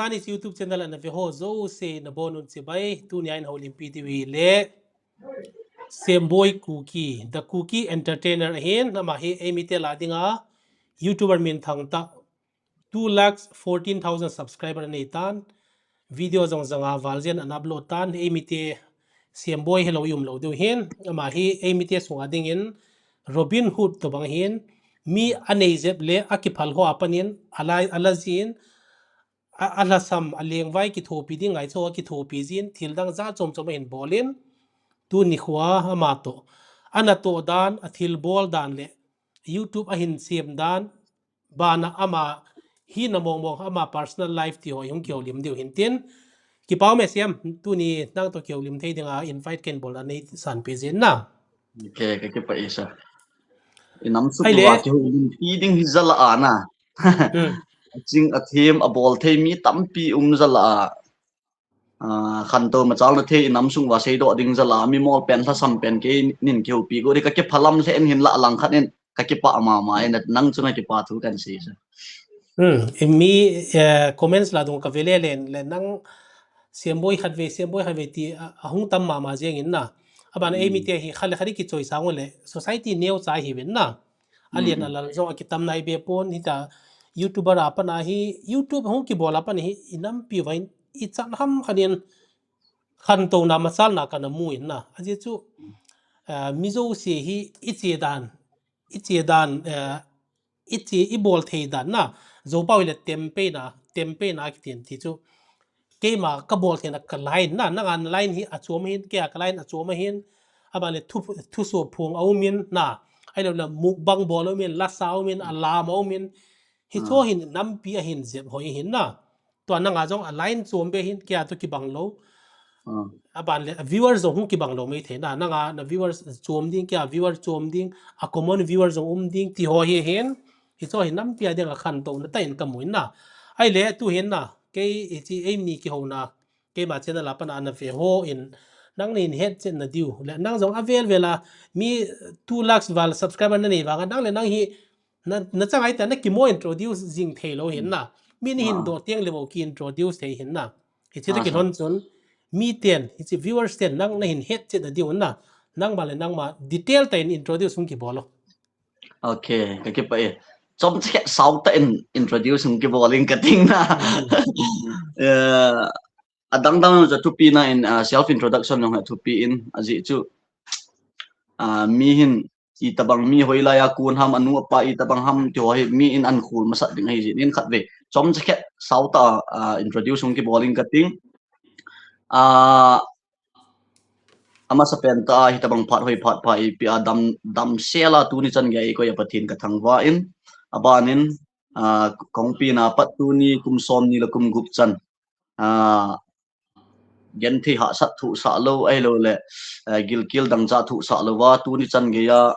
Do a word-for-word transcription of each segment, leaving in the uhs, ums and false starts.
Tani YouTube channel ana ve ho jouse nabonun chibai, tunia eihoulimpi diu hile Semboi Kuki, The Kuki Entertainer ahin, ama hi eimite lah dinga YouTuber minthang tah, two lakhs fourteen thousand subscriber anei tan, video jong janga val jen ana upload tan, eimite Semboi helou i umlou diu hin, ama hi eimite sunga dingin Robin Hood tobang hin, mi anei jep le akiphal ho apanin, ala, ala jin, a, alhasam, alengvai kithopi ding ngaicha kithopi jin, thil dang jat chom chom ahin bolin, tuni khoa ama toh, ana toh dan, athil bol dan le YouTube ahin sem dan, bana ama hina mong mong, ama personal life ti ho hung kihoulim diu hintin. Kipa ume Sem, tuni nang toh kihoulim thei dinga invite kahin bolna neisanpeh jeh in na. Okay, kakipah e sir. Inam sung uva kihoulimpi ding hi jal a na. Aching athem abol thei mi tampi um jal a. Ah, khantou machalna thei inam sung uva seidoh ding jal a, mi mol pen lhasam pen keinin kihoupi go di kakipah lam lheh in hinlah langkhat in kakipah mama in nang chu nakipah thu kahin sei sir. Hmm, mi comments lah dung kave lele le nang Semboi khatvei, Semboi khatvei ti ahung tam mama jeng in na. Abana eimite hi khat le khat kichoisang u le society neocha hiuvin na. Alen alal jong akitam nai be pon hita YouTuber a pat a hi YouTube hung kibol a pat hi inampi uvin ichan ham khat in khantouna machalna kana mu in na. Ajeh chu mi jouse hi iche dan, iche dan, iche ibol thei dan na. Jopau hile tempeina, tempeina kitin ti chu. Keima kabol theina ka line na, nanga na line hi achom ahin, keiya ka line achom ahin. Abana le thu, thuso phong aumin na. Ahilouleh mukbang bol aumin, lasa aumin, alam aumin. Hicho hin nampi ahin jep hoi hin na. Tua nanga jong a line chom be hin, keiya toh kibang lou. Abana le viewers jong hung kibang lou mai thei na, nanga na viewers chom ding, keiya viewer chom ding, a common viewer jong um ding ti ho hi hin. Hicho hin nampi a dinga khantouna tah in kamu in na. Ahile tu hin na, kei hiche eini kihouna, keima channel a pat a ana ve ho in, nang nahin hetchetna diu le nang jong avel vel a mi two lakhs val subscriber nanei vanga nang le nang hi na, nachangai ta nakimo introduce jing theilou hin na. Mi nahin doh teng le bou ki introduce thei hin na. Hiche toh kilhon chun miten, hiche viewers ten nang nahin hetchetna diu na. Nangma le nangma detail tah in introduce hung kibol o. Okay, kakipah e. Chomcha khat sautah in introduce hung kibol ing kating na. Adang dang chu thupi na in self introduction jong hi thupi in ajeh chu mi hin itobang mi hoilai a kon ham, anu apa itobang ham ti ho hi mi in ahin khol masat ding ahi jeh in khatvei chomcha khat sautah a introduce hung kibol ing kating. Amasapen tah a hitobang phat hoi phat pha eipeh a dam, damsel a tuni chan geiya eikoi a Pathen kathangvah in, abanin kahung penna pat tuni kum somni le kum gup chan genthei hahsat thohsah lou ahilouleh gilkel dangchah thohsah louva tuni chan geiya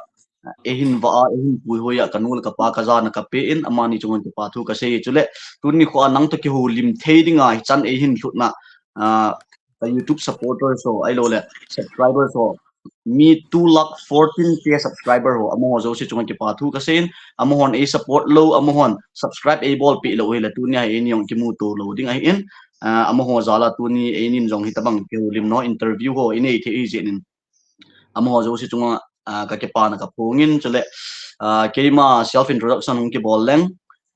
eihin vah a, eihin puihoi a kanu le kapa kajana kapen, amani chunga kipa thu kasei. Chule tuni khoa nang toh kihoulim thei dinga hichan eihin lhutna ka YouTube supporters ho ahilouleh subscribers ho, mi two lakh fourteen K subscriber ho, amaho jouse chunga kipa thu kasei in, amahon ei support lou, amahon subscribe eibolpeh lou hile tunia hi eini jong kimuto lou ding ahin, amaho jal a tuni einin jong hitobang kihoulimna interview ho inei thei ahi jeh in amaho jouse chunga kakipana kaphong in. Chule keima self introduction hung kibol leng,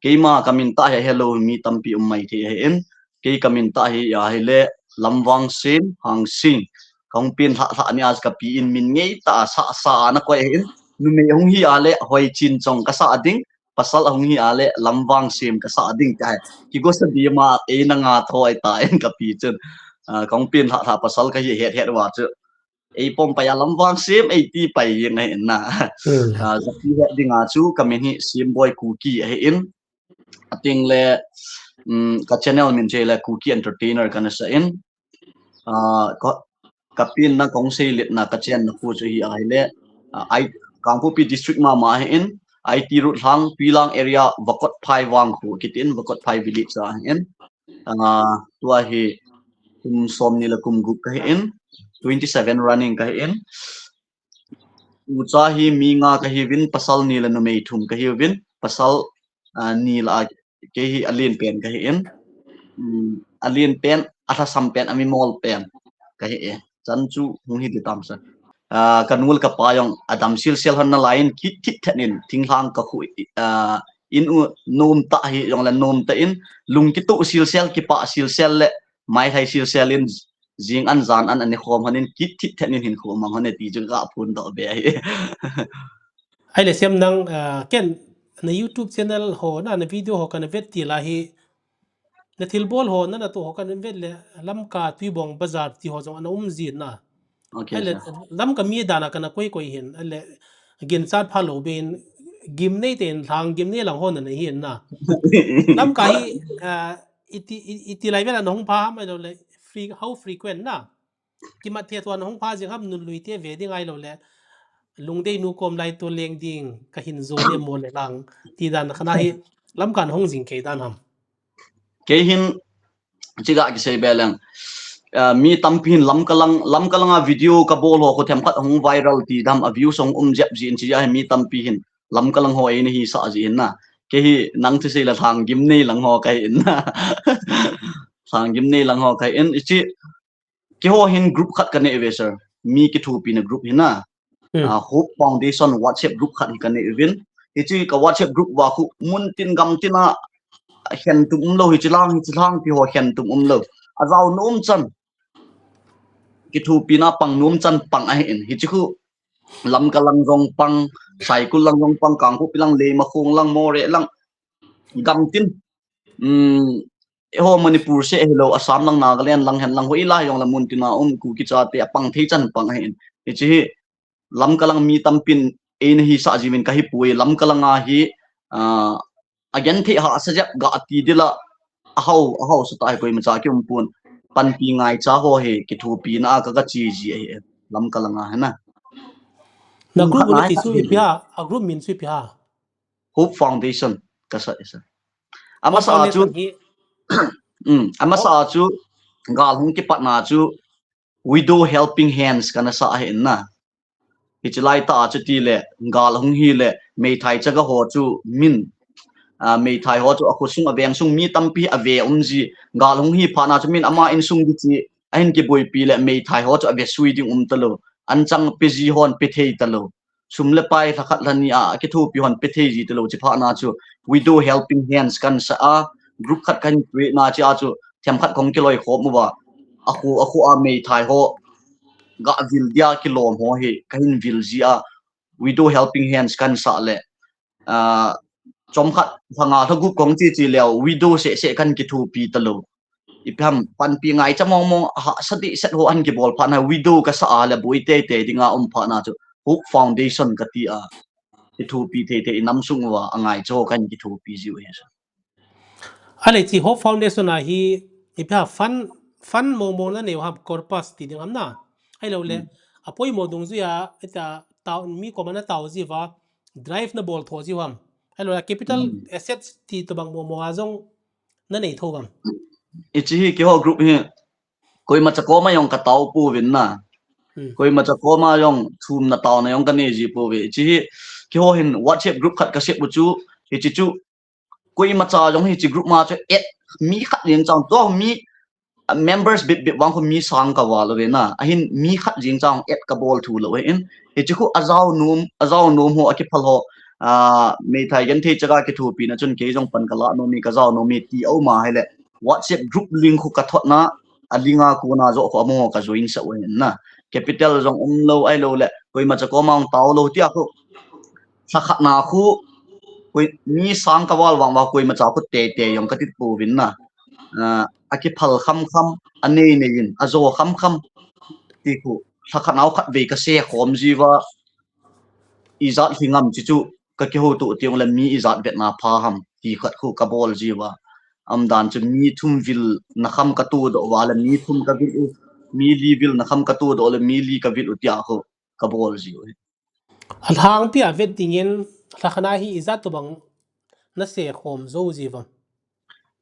keima kamin tah hi helou mi tampi um mai thei ahin, kei kamin tah hi ahile Lamvangsem Hangsing. Kahung pen lhah lhah nia chu kapi in min ngeitah a Sahsa a nakoi ahin, numei hung hi a le Hoichinchong kasah ding, pasal ahung hi a le Lamvangsem kasah ding ti ahi. Kigosa dima eina nga thoi tan kapi chun, kahung pen lhah lhah pasal kahi het het uva chu eipom pai a Lamvangsem eiti pai jeng ahin na. Japi het dinga chu kamin hi Semboi Kuki ahin, ating le ka channel min chu le Kuki Entertainer kana sa in, kapenna kahung seiletna kachenna khu chu hi ahile Kangpokpi district mama ahin, I T Road lhang Twilang area Vakotphai vangkho kitin, Vakotphai village ahin, tua hi kum somni le kum gup kahin, twenty seven running kahin. Ucha hi mi nga kahiuvin, pasal ni le numei thum kahiuvin, pasal ni lah a kei hi alenpen kahin. um, alen pen, alhasam pen, amimol pen kahi e. Chan chu hung hi di tam sa. Ah, kanul kapa jong adam silsel hon nalai in kit kit thet in thinglhang kakhu, ah, in u nom ta hi jongle nom ta in lung kitu silsel kipa silsel le maithai silsel in jing an jan an ani khom hon in kit kit thet in hin khu mang hon e ti chu kaphun doh be ahi. Ahile Siam nang, ah, ken na YouTube channel ho na, na video ho kana vet til a hi, na thilbol ho na, na tu ho kana vet le Lamka Tuibong Bazar ti ho jong ana um jin na. Okay, Ahile sir. Lamka mi dan a kana koi koi hin, ahile ginchat phalou ben gimnei ten lhang gimnei lang ho na na hin na. Lamka hi, ah, iti, i- iti lai vel a na hung pha ham ahilou le free, how frequent na? Kimat thei thua na hung pha jing ham, nunlui te ve ding ahilou le lungdei nu kom lai to leng ding kahin jo le mo le lang ti dan khat na hi Lamka na hung jing kei dan ham? Kei hin chiga kisei be leng. Ah, mi tampi hin Lamka lang, Lamka langa video kabol ho khu themkhat hung viral ti dam a views hung um jep jin chi a hi mi tampi hin Lamka lang ho eina hisah jin na. Kei hi nang thusei le lhang gimnei lang ho kahi in na. Lhang gimnei lang ho kahi in ichi keiho hin group khat kanei ve sir. Mi kithopina group hi na. Hmm. Ah, Hope Foundation WhatsApp group khat hi kanei uvin. Hichi ka WhatsApp group va khu mun tin gam tin a khen tum umlou hichi lang hichi lang ti ho khen tum umlou. Ajao nom chan. Kithopina pang nom chan pang ahi in. Hichi khu Lamka lang jong pang, Saikul lang jong pang, Kangpokpi lang, Leimakhong lang, Moreh lang, gam tin. Um, eiho Manipur seh hilou, Assam lang, Nagaland lang, hen lang, hoilai jong la mun tin a um Kuki chate apang thei chan pang ahi in. Hichi hi Lamka lang mi tampin eina hisah jing in kahi pui, Lamka langa hi, ah, agenthei hahsa jep ga ti dila ahao, ahao sa ta hi koimacha kium pon. Panpi ngaicha ho hi kithopina a ka, kachi ji ahi e. Lamka langa hi na. Na Um, group khat na na ti hi chu khat hi. Ipi ham, a group min chu Ipi ham? Hope Foundation kasa e sir. Amasa a chu, Foundation hi. Um, amasa a chu gal hung kipatna chu Widow Helping Hands kana sa ahi in na. Hichi lai ta a chu ti le, gal hung hi le, meithai chaga ho chu min, ah, meithai ho chu akhosung avengsung mi tampi ave um ji, gal hung hi phat na chu min ama insung di chi, ahin kiboipi le, meithai ho chu ave sui ding um talou, anchang pe ji hon pe thei talou. Sum le pai lhakhat lhani a, akithopi hon pe thei ji talou chi phat na chu, Widow Helping Hands kana sa a, group khat kana create na chi a chu, themkhat kong kiloi khom uva, akhu, akhu a meithai ho, ga vil dia kilom ho hi, kahin vil ji a, Widow Helping Hands kana sa le, ah, chomkhat lhanga lha gup kong chi chi leo, widow seh seh kana kithopi talou. Ipi ham panpi ngaicha mong mong hahsa dehset ho ahin kibol phat na widow kasa a le boi teitei dinga um phat na chu Hope Foundation kati a. Kithopi theithei inam sung uva angaicha ho kana kithopi jiu hi sa. Ahile chi Hope Foundation a hi ipi ham fund, fund mong mong na neiu ham corpus ti ding ham na. Ahilou le, hmm, apoimo dungjui a, ita tao, mi koma na tao jiu va, drive na bol tho jiu ham. Ahilou le, capital, hmm, assets ti tobang mong mong a jong na nei tho ham. Hichi hi keiho group hi, koimacha koma jong ka tao pouvin na. Hmm. Koimacha koma jong thumna taona jong ka nei ji pouve. Hichi hi, keiho hin WhatsApp group khat ka sep u chu, hichi chu, koimacha jong hichi group ma chu add mi khat jeng chang to mi, ah, members bit bit vang khu mi sang ka val uve na. Ahin mi khat jeng chang add ka bol thu lou hin. Hichi khu ajao nom, ajao nom ho akiphal ho, ah, meithai genthei chaga kithopina chun kei jong pan ka la nom e ka jao nom e ti aum a hile. WhatsApp group link khu ka thot na, a link a kona joh khu amaho ka join sah u hin na. Capital jong umlou ahilou le, koimacha koma hung tao lou tia khu. Lhakhat na khu, koi, mi sang ka val vang uva koimacha khu teitei jong ka ti pouvin na. Ah, akiphal kham kham, anei nei in, ajo kham kham. Ti khu, lhakhat na khu khatvei ka sei khom jiu va, ijat hi ngam chi chu, ka kihouto teng le mi ijat vetna pha ham, ti khat khu ka bol jiu va. Aum dan chu mi thum vil na kham ka todoh uva le mi thum ka vil u, mi li vil na kham ka todoh le mi li ka vil u tia khu ka bol jiu hi. Alhangpi a vet dingin, lhakhat na hi ijat tobang na sei khom jou jiu va.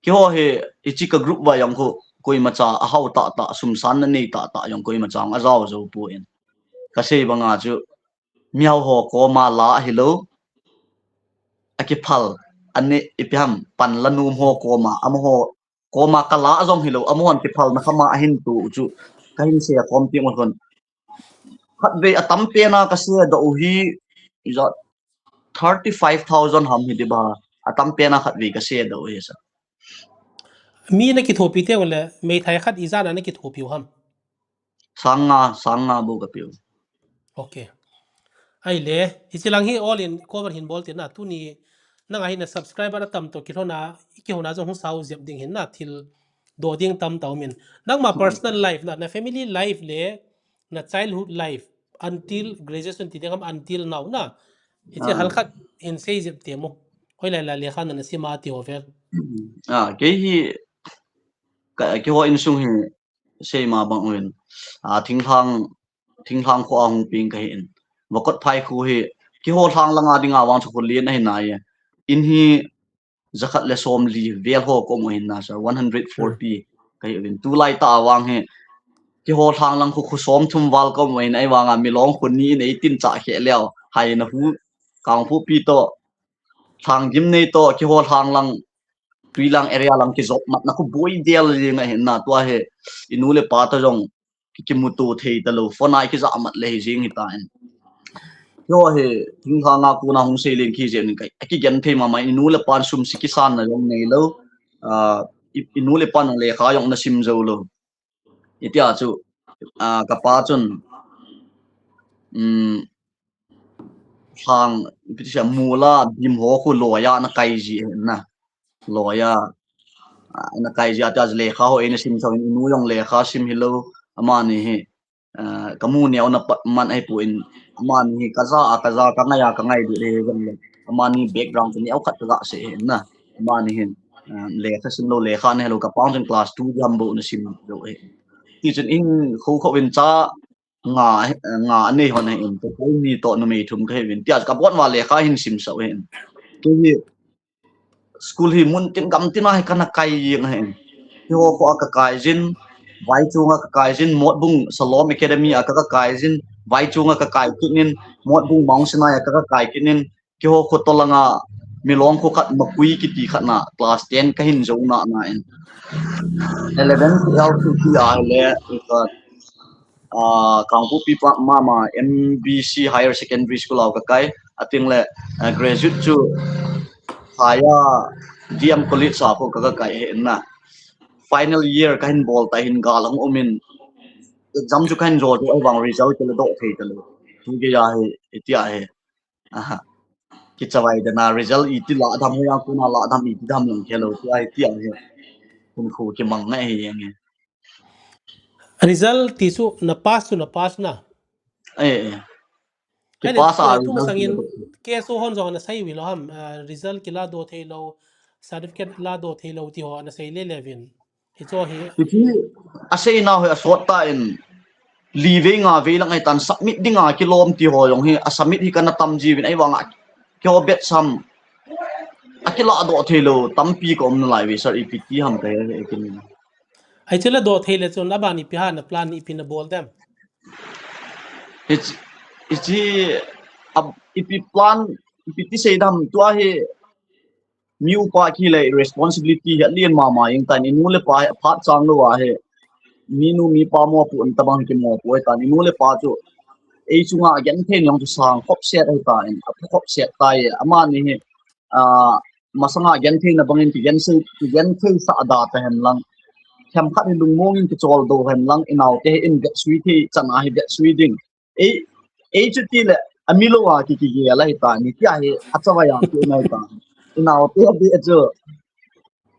Keiho hi, hichi ka group va jong khu, koimacha ahao tah tah, sum san na nei tah tah jong koimacha jong ajao jou poi. Ka sei banga chu, miho ho koma la ahilou, akiphal, anei, ipi ham, pan la nom ho koma, amaho koma kala jong hilou, amahon kiphalna khama ahin tu chu, kahin sei a kom ti mo kon. Khatvei atam pena kase doh u hi, ija thirty five thousand ham hi diba, atam pena khatvei kase doh u hi sa. Mi na kithopi te le, meithai khat ijat na kithopi u ham? Sanga, sanga bu kapiu. Okay. Ahile, hiche lang hi all in cover hin bol tina, tuni nanga hi na subscriber atam to kilhona, ikihona jong hung sao jep ding hin na, thil do ding tam tau min. Nangma personal life na, na family life le, na childhood life, until graduation ti ding ham, until now na. Hiche halkhat hin sei jep te mo. Hoilai lai lekha na na sima ti ho vel. Ah, kei hi, ka, keiho insung hi, seima bang uvin. Ah, thinglhang, thinglhang kho a hung peng kahi in. Vakot phai khu hi, keiho lhang langa dinga vang chu khu lien ahi nai. In hi, jakhat le somli vel ho kom u hin na sa, one hundred forty kahi uvin. Tulai ta vang hi, keiho lhang lang khu, khu somthum val kom u hin, ahivanga milong khu ni in eighteen cha khe leo. Hai na hu, kang phu pi to, lhang gim nei to, keiho lhang lang, Tuilang area lang kijop matna khu boi del jing ahin na, tua hi, inu le pa to jong, ki, kimuto thei talou, phone a kija mat le hi jing hi ta in. Keiho hi, thinglhanga kona hung sei len kiji in kai, akigenthei mama, inu le pan sum si kisan na jong neilou, ah, i, inu le pan jong lekha jong na sim jou lou. Itia chu, ah, kapa chun, um, lhang, ipi ti sia, mula, bim ho khu loiya na kai ji na. Loiya, ah, na kai ji atia chu lekha ho eina sim chang, inu jong lekha sim hilou, amani hi, ah, kamu neo na pat man ahi poi, amani hi kaja a, kaja, kangai a, kangai di le jong le. Amani background chu neo khat kaga sei hi na. Amani hin, ah, lekha sim lou, lekha na helou, kapa chun class two jam bou na sim lou hi. Ti chun in kho kho in cha nga, nga anei hon ahin, kapa ni to numei thum kahi uvin. Tia kabon uva lekha hin sim sah u hin. Kei hi school hi mun tin gam tin a hi kana kai jing ahin. Keiho kho a kakai jin, Vaichung a kakai jin, Motbung Shalom Academy a ka, kakai jin, Vaichung a kakai kit in, Motbung Mount Sinai a ka, kakai kit in, keiho khu tolanga milong khu khat Makui kiti khat na class ten kahin jou na na in. Eleven, twelve chu tia le, ka, ah, Kangpokpi pa mama M B C Higher Secondary School a kakai, ating le, ah, graduate chu Phaya D M College a khu ka, kakai hi na. Final year kahin bol ta hin gal ang umin. Exam chu kahin jo chu ahivang result kila doh thei talou. Tu geiya hi, itia hi. Aha. Kichavai dena result iti la dam ho yang kona la dam iti dam lang khelou tia hi, tia hi. Kun khu kimang ngai hi yang hi. Result ti chu na pass chu na pass na. Eh, eh. Kani Kipass a tu result sangin ti. K S O hon jong na sei uvin lou ham, ah, result kila doh thei lou, certificate la doh thei lou ti ho na sei le le uvin. Hicho hi. Hichu asei nau hi asot ta in, li vei nga vei lang ahi tan submit dinga kilom ti ho jong hi, a submit hi kana tam ji uvin ahivanga keiho batch sam akila doh thei lou tampi ka um nalai uve sir, ipi ti ham kahe kin. Hichu la doh thei le chun aban ipi ham na plan ipi na bol dem. Hichi, hichi, ab, ipi plan, ipi ti sei dam tua hi, mi upa kile responsibility hi alien mama jing tan, inu le pa hi aphat chang lou ahi. Minu mipa mopo in tabang kimopo tan, inu le pa chu ei chunga agenthei ni jong chu sang khop set ahi tan, apha khop set tai, amani hi, ah, masanga genthei na bangin kigenthei, kigenthei sah da ta hen lang. Themkhat hi lungmong in kichol do hen lang, inaote hi in vetsui thei chan a hi vetsui ding. Ei, ei chu ti le, amilou a ki, kigel ahi tan, tia hi achavai a ki nai tan. Inaote bi chu,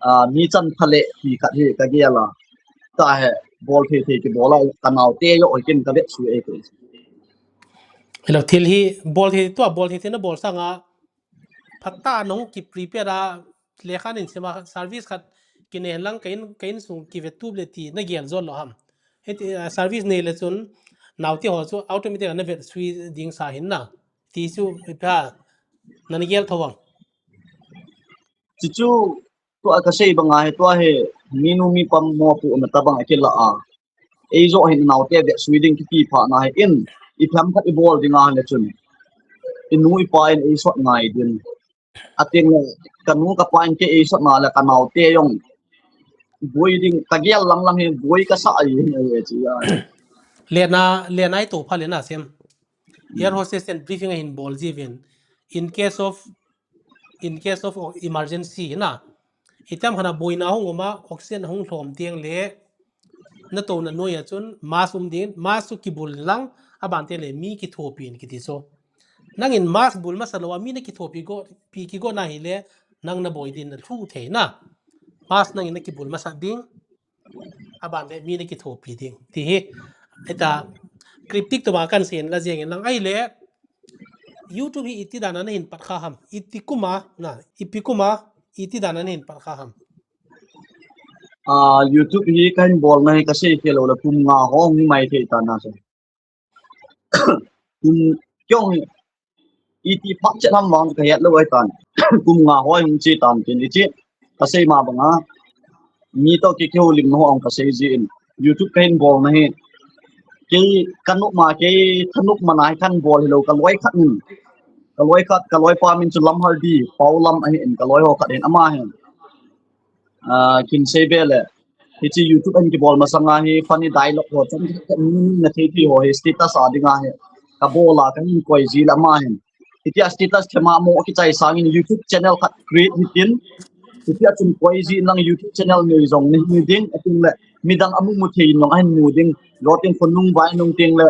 ah, mi chan pha le ti khat hi kagel a. Tahe, bol thei thei kibol a, kanaote jong oi kin kavetsui e ko. Hello, thil hi, bol thei tua, bol thei thei na bol sanga, phatah a nahung ki prepare a, lekha nahin sima service khat kinei lang ka in, ka insung kivetup le ti nagel jot lou ham. Hiti, ah, service nei le chun naote ho chu automatic a navetsui ding sa hin na. Ti chu ipi ham nana gel tho vang. Ti chu tua kasei banga hi tua hi minu mipa mopo na tabang akila a. Ei jong hin naote vetsui ding kiti pha na hi in, i themkhat i bol ding a le chun. I nu i pa in ei sot ngai din. Ating le, ka nu ka pa in kei ei sot na le ka naote jong. boi ding, kagel lang lang hi boi kasa ahi, ahi, ahi, ahi. Lena, lena ito pha lena sem. Air hostess ten briefing ahin bol jiuvin. In case of, in case of emergency na. Itam hana boina hung uma, oxygen hung lhom ding le. Natouna noiya chun, mask um ding, mask chu kibul lang, abante le mi kithopi in kiti so. Nangin mask bul masa lou a, mi nakithopi go, pi kigo na hile, nang naboi din nalhu thei na. Mask nangin nakibul masa ding, abante mi nakithopi ding. Ti hi, eta, cryptic to ba kan sen la jeng in lang ai le, YouTube hi iti dana nahin pat kha ham, iti kuma, na, ipi kuma, iti dana nahin pat kha ham. Ah, YouTube hi kahin bolna hi kasei khelou le kum nga ho hung mai thei ta na se. Kum kyong hi iti phat chet ham vang kahet lou ahitan. Kum nga ho hung chi tan tin ichi. Kasei ma banga. Mi to ki kihoulim na ho ang kasei jin. YouTube kahin bolna hi. Kei kanop ma kei thanop ma na hi kahin bol hilou kaloi khat in. Kaloi khat, kaloi pa min chu Lamhalbi, Paolam ahin, kaloi ho khat hin ama hin. Ah, kin sei be le. Hichi YouTube ahin kibol masanga hi funny dialogue ho, chang khat mi na thei thei ho hi status a dinga hi. Kabol a kahin koi ji le ama hin. Hitia status thema mo kichai sangin YouTube channel khat create hitin. Hitia chun koi ji lang YouTube channel nei jong nahi ding, atin le. Midang amu mu thei in long ahin mu ding. Lotin khonung vai nung ting le.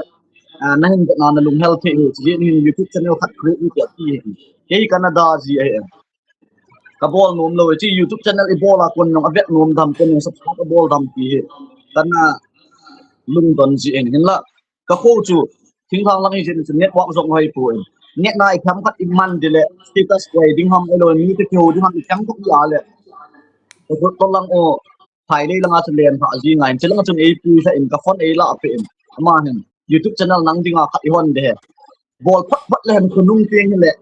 Ah, nahin na nalung hel thei hi. Hichi hin YouTube channel khat create hitia ti hi. Kei kana da ji ahi. Kabol nom lou, hichi YouTube channel ibol a kon nung avet nom dam, kon nung subscribe abol dam ti hi. Kana lungdon ji in hinla. Kakho chu, thinglhang lang hi jin chu network jong hoi poi. Net na i tham khat iman dile, status koi ding ham elo, mi te kihou ding ham i tham khat i ale. Kakho to lang o, phai lei langa chu len pha ji ngai, chu langa chun ei pui sa in ka phone ei la pe in. Ama hin, YouTube channel nang dinga khat ihon de he. Bol phat phat le hen khonung tieng hi le.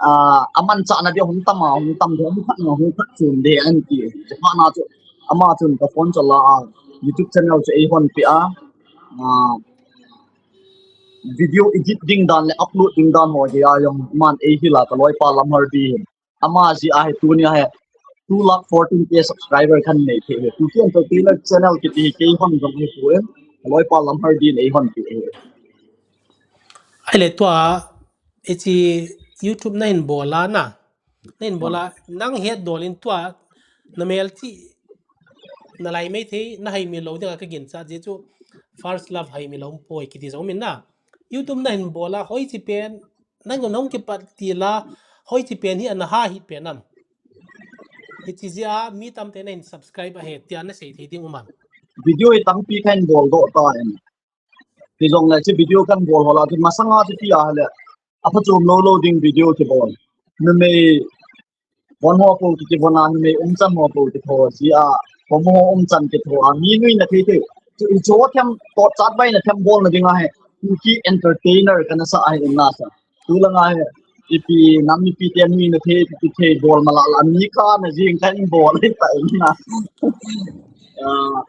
Ah, aman chana dia hung tam a, hung tam dia, hung phat na, hung phat chun dia an ti. Chuphat na chu, ama chun ka phone chu la a, YouTube channel chu ei hon pi a. Ah, video edit ding dan le upload ding dan ho dia jong man ei hil a ka loipa Lamhalbi hin. Ama ji a hi tuni a hi two lakh fourteen K subscriber kan nei thei hi. Two K Entertainer channel kiti hi kei hon jong hi tu em. Ka loipa Lamhalbi in ei hon pi hi. Ahile tua, hichi YouTube nahin bol a na. Nahin bol a, nang het dol in tua, na mel ti, na lai mei thei, na hai mi lou ding a ka gin cha ji chu, first love hai mi lou poi kiti jong min na. YouTube nahin bol a, hoi chi pen, nang nong kipat ti la, hoi chi pen hi ana ha hi pen am. Hichi ji a, mi tam te nahin subscribe a he, tia na sei thei ding um am. Video hi tampi kahin bol doh ta em. Ti jong le, chi video kan bol ho la, chi masanga chi ti a le. A pha chom lou lou ding video kibol. Numei von ho po kibol a, numei umchan ho po kitho ji a. Homo ho umchan kitho a. Mi nui na thei thei. Chu i cho them, to chat bai na them bol na ding a he. Kuki entertainer kana sa a he in la sa. Tu langa hi, ipi, nam ipi te nui na thei, ipi thei bol ma la la, mi ka na jing ka in bol hi ta in na. Ah,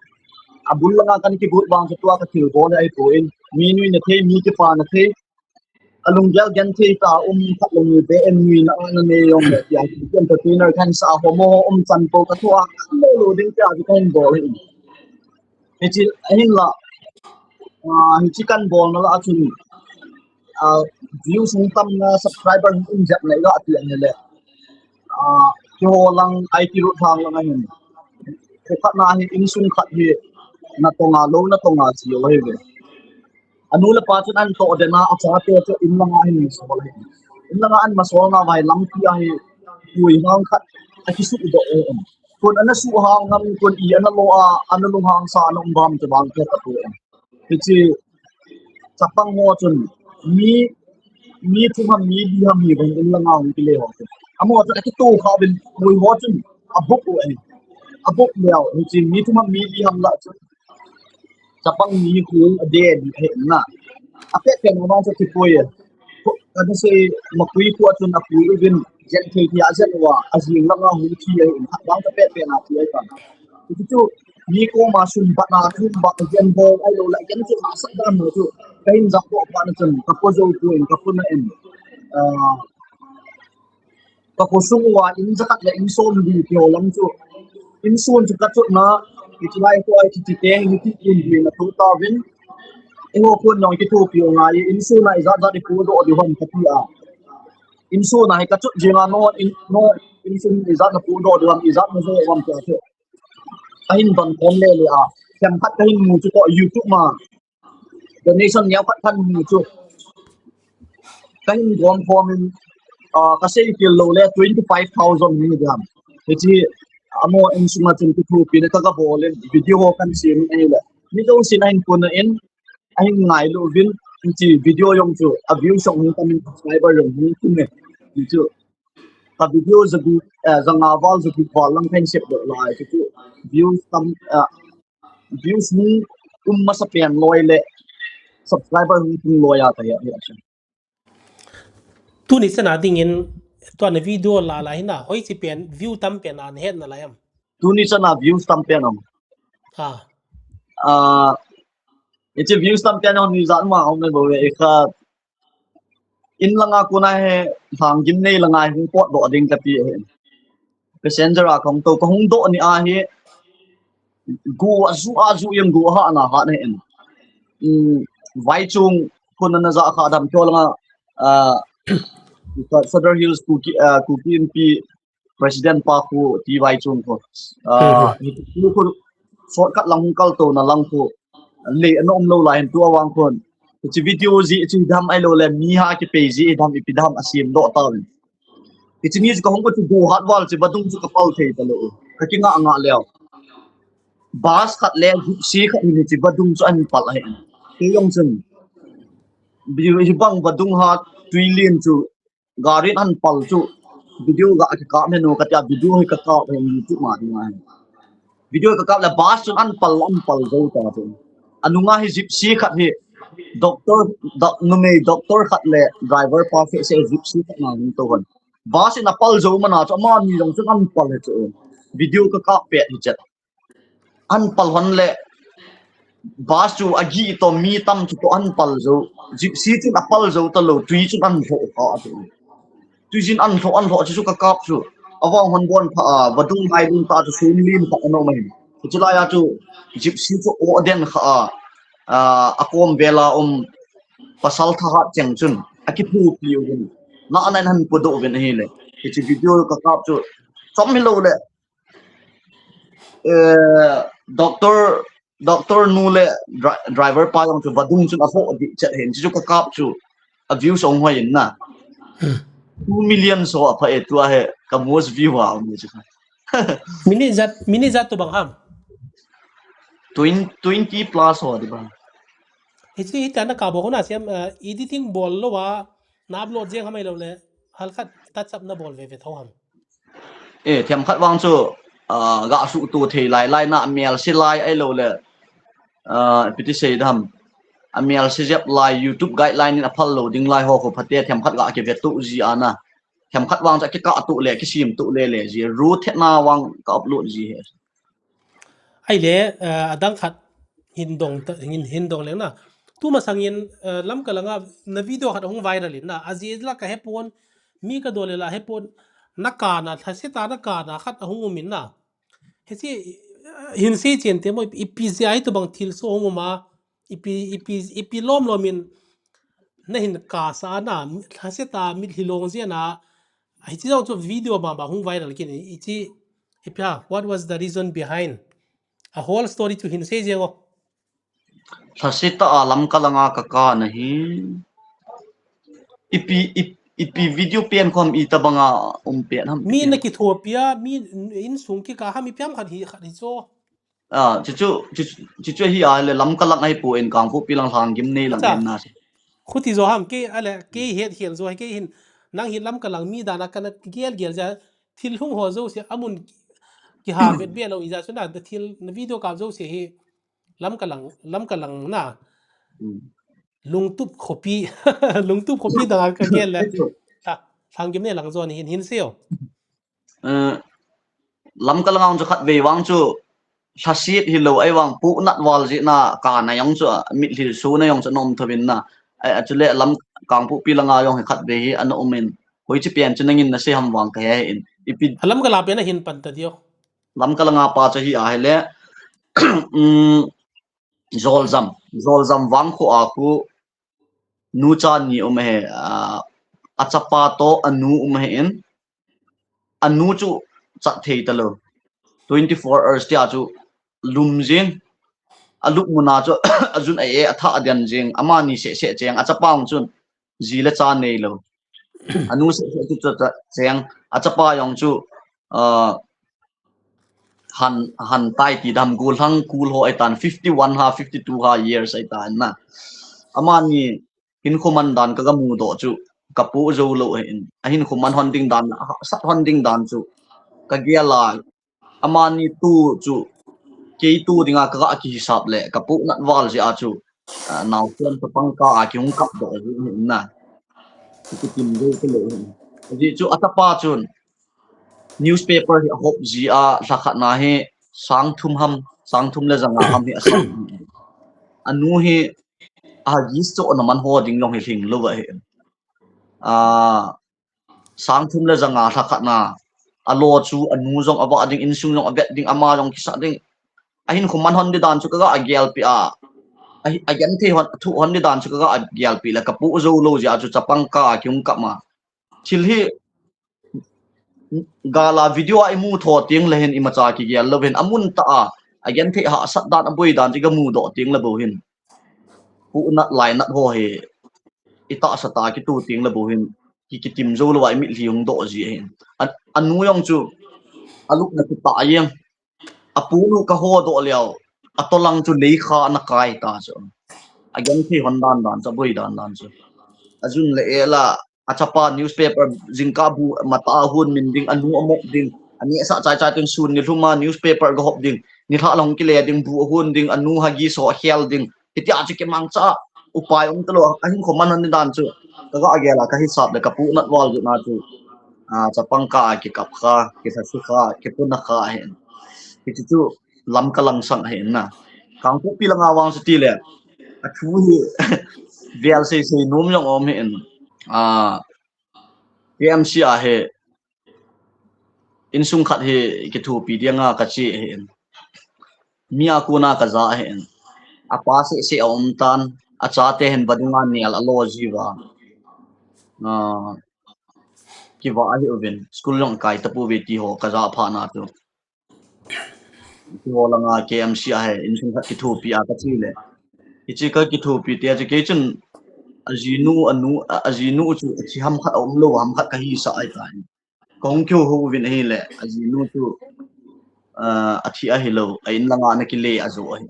a bul langa kan kibut vang chu tua ka thil bol hi ai po in, mi nui na thei, mi kipa na thei, a lunggel gen thei ta um khat le ni be en nui na na ne jong le tia, ki entertainer kan sa ho mo umchan po ka tua, lo lo ding tia ka in bol hi. Hichi, ahin la, ah, hichi kan bol na la a chun, ah, views hung tam na, subscriber hung um jep na i ga ti a ni le. Ah, keiho lang I T road thang lang ahin. Kho khat na hi insung khat hi na tonga, lou na tonga chi lo hi ve. Anu le pa chun an to de na, a chate chu in langa hin masol hi. In langa an masol na vai lampi a hi pui hang khat a kisu do e. Kon ana su hang ngam, kon i ana lo a, ana lunghang sa, ana um bam te bang te ta pu. Hichi chapang ho chun mi, mi thum ham, mi li ham hi bang in langa hung kile ho chun. Amo chun a kitu kha bin pui ho chun a buk u ai. A buk leo, hichi mi thum ham, mi li ham la chun. Chapang mi khu a de ni he na. A pet pen ma sa ti poi e. Ko, ka na sei ma kui khu a chun a kui u vin jen thei thei a jen wa a jing langa hu thi e in khat bang ka pet pen a ti ai ta. Ti chu mi ko ma sun ba na thu ba ka jen bo ai lo la jen chu ma sa dan mo chu. Ka hin jap ko pa na chun ka po jo tu in ka po na in. Ah, ka ko sung wa in ja khat le in som di ti ho lam chu. Insun chu kachutna, itilai ko ai kiti te, miti kun bi na tu ta vin. Iho kun nong ki tu pi o ngai, insun na ijat jat ipu do di hom kati a. Insun na hi kachut jing a no, in, no, insun ijat na pu do di hom, ijat na zo hom kati a. Kahin ban kom le le a. Kem khat kahin mu chu ko YouTube ma. Donation neo khat khan ni chu. Kahin gom khom in, ah, kasei til lou le twenty five thousand ni dam. Hichi amo in sunga chun kithupi na ka kabol in video ho kan sem in ahile. Mi jousen ahin puna in, ahin ngailu vin, hichi video jong chu, a view jong hung tam in subscriber jong hung tam in. Hichu, ka video jagu, eh, janga val jagu val lang kahin sep lou lai, hichu, views tam, eh, views hung um masa pen loi le subscriber hung tung loi a ka ya ya. Tuni chana dingin tua na video la la hina, hoichi pen view tam pen a na het na lai am? Tuni chana views tam pen am? Ha. Ah, hichi views tam pen a ni jan ma um le bo ve ka in langa kona he, Lhanggimnei langa he hung potdoh ding kapi he. Passenger a kahung tou, kahung doh ni a hi, gu a ju a ju yang gu ha na ha na he. Um, Vaichung kona na ja kha dam kyo langa, ah, Sadar Hills Kuki, ah, Kuki Inpi President pa khu T Y Chung khu. Ah, khu shortcut lang hung kal to na lang khu. Le ana um lou lai hin tu awang khun. Hichi video ji chi dam ai lou le mi ha ki pei ji dam ipi dam a sem do ta vin. Hichi ni chu kahung ko chu gu hat val chi vadung chu kapal thei ta lou. Ka kinga nga leo. Bus khat le gypsy khat ni chi vadung chu an pal ahi. Kei jong chun. Bi hi bang vadung hat tui lin chu Garin an pal chu video ga kikap henu katia video hi kakap he YouTube ma dinga he. Video kakap le bus chun an pal an pal jou ta chu. Anunga hi gypsy khat hi doctor, doc-, numei doctor khat le driver pa fe se gypsy khat na hung tou hon. Bus in apal jou mana chu ama ni jong chun an pal he chu. Video kakap pet hi chet. An pal hon le bus chu agi to mi tam chu to an pal jou. Gypsy chun apal jou ta lou, tui chun an lhoh kha a chu. Tui chun an lhoh, an lhoh chu chu kakap chu. Awang hon bon pha a, vadung lai dun ta chu sun lin pha ano mai. Chu lai a chu gypsy chu o den kha a. A, akom vela um pasal thahat cheng chun. Akithupi u hin. Na anan han pu do vin ahile. Hichi video kakap chu. Chom hi lou le. Eh, doctor, doctor nu le dri-, driver pa jong chu vadung chun a ho di chet hin chu kakap chu a views ong hoi in na. Hmm. Two million so a pha e tua he ka most view a um chu. Minute jat, minute jat to bang ham? Twenty, twenty plus ho di bang. Hichi hita na ka bo na siam, eh, editing bol lou a na upload jeng ham ai lou le hal khat touch up na bol ve ve tho ham? Eh, themkhat vang chu, ah, ga suhtu thei lai lai na melse lai ai lou le, ah, ipi ti sei dam. A melse jep lai YouTube guideline in aphal lou ding lai ho khu phate themkhat ga kive tu ji ana. Themkhat vang chu kikah tu le, kisem tu le le ji. Ru thena vang ka upload ji he. Ahile, eh, adang khat hin dong ta, hin, hin dong leng na. Tu masang in, eh, Lamka langa na video khat hung viral in na. Aji la ka hepon, mi ka dole la hepon, na kana, thase ta na kana khat ahung um in na. Hichi, eh, hin sei chen te mo, ipi jeh a hi tobang thil so hung um a, ipi, ipi, ipi lom lom in, na hin kasa na, thase ta mitlhi long jeh na, hichi jong chu video ma ba hung viral kin, hichi, ipi ha, what was the reason behind? A whole story chu hin sei jeng o. Thase ta a Lamka langa ka kana hi. Ipi, ip-, ipi video pen khom i tabanga um pen ham. Mi na kithopi a, mi insung kikah ham ipi ham khat hi, khat hi cho. Ah, chuchu, chuchu, chuchu hi a le Lamka lang ahi pon Kangpokpi lang Lhanggimnei lang. Acha. En na si. Khuti jo ham ke, ale, ke het hel jo, ke hin, nang hi Lamka lang mi dan a kana gel gel ja, thil hung ho jouse, amun kiha vet vet lou ija chu na, the thil, na video kap jouse hi, Lamka lang, Lamka lang na. Hmm. Lungtup khopi, Lungtup khopi dang a ka gel le. Lha, Lhanggimnei lang jo ni hin, hin sei o. Eh, Lamka lang ang chu khat vei vang chu, thasit hi lou ai vang pu nat val ji na kana jong chu, mitlhi su na jong chu nom thovin na. Ai, a chu le Lam Kangpokpi langa jong hi khat vei hi ana um in. Hoichi pen chu nangin na sei ham vang ka he in. Ipi. A Lamka la pen a hin pan ta dio. Lamka langa pa chu hi ahile, um, Zoljam, Zoljam Vangkho a khu nucha ni um ahi, ah, achapa toh anu um ahin, anu chu chat thei talou. Twenty-four hours tia chu lum jing, alup muna chu ajun a e, atha aden jing, amani seh seh cheng, achapa jong chun ji le cha neilou. Anu seh seh chu chu cheng, achapa jong chu, ah, han, han tai ti dam, golhang kul ho ahitan, fifty-one ha, fifty-two ha years ahitan na. Amani hinkho man dan kaga mudoh chu, kapoh jou lou ahin. Ahinkho man hon ding dan, ahahsat hon ding dan chu kagel a, amani tu chu kei tu dinga kaga kihisap le, kapoh nat val jeh a chu, ah, naosen chapang kah a kihung kapdoh ji ahin na. Kitim jou talou ahin. Ajeh chu achapa chun newspaper hi ahop ji a, lhakhat na hi sang thum ham, sang thum le ja nga ham hi asat. Anu hi Huggies chohna man ho ding jong hi lhinglou ahin. Ah, sang thum le ja nga lhakhat na, alo chu anu jong avah ding, insung jong avet ding, ama jong kisah ding. Ahinkho man hon ding dan chu kaga gelpi a, ahi, agenthei hon, thu hon ding dan chu kaga gelpi le, kapoh jou lou jeh a chu chapang kah a kihung kap ma. Thil hi gal a video a imu tho teng le hin imacha kigel lou hin, amun tah a, agenthei hahsat dan, aboi dan chu iga mudoh teng le bou hin, poh nat lai nat ho hi itahsa tah a kitoh teng le bou hin, ki, kitim jou lou a imitlhi hung doh ji ahin. A, anu jong chu alupna kitah jeng. Apu nu kahodoh leu, atolang chu leikha ana kai ta chu. Agenthei hon dan dan chu, aboi dan dan chu. Ajun le e la, achapa newspaper jingkah bu matah a hon min ding, anu amop ding, anehsah chai chai teng sun nilhum a newspaper gahop ding, nilhah lang kile ding, bu ahon ding, anu Huggies ho akhel ding. Hitia chu kimangcha a, upai um talou, ahinkho man hon ding dan chu kaga gel a, kahisap le kapoh nat val jeh a chu, ah, chapang kah a kikap kha, kilhase kha, kipuna kha ahin. Hichu chu Lamka lang sang ahin na. Kangpokpi langa vang chu tile, athu hi vel sei sei nom jong um ahin. Ah, K M C a hi insung khat hi kithopi dinga kache ahin. Mi a kona kaja ahin. Apa seh seh aum tan, achate hin vadunga nel alo jiuva, ah, kivah ahiuvin, school jong kai tapouve ti ho kaja phat na chu, ti ho langa K M C a hi insung khat kithopi a kache le, hiche kakithopi tia chu kei chun ajinu, anu, a, ajinu chu athi ham khat aum lou ham khat kahisah ahitai. Kahung kihou uvin ahile, ajinu chu, ah, athi ahilou, a in langa ana kile ajo ahi.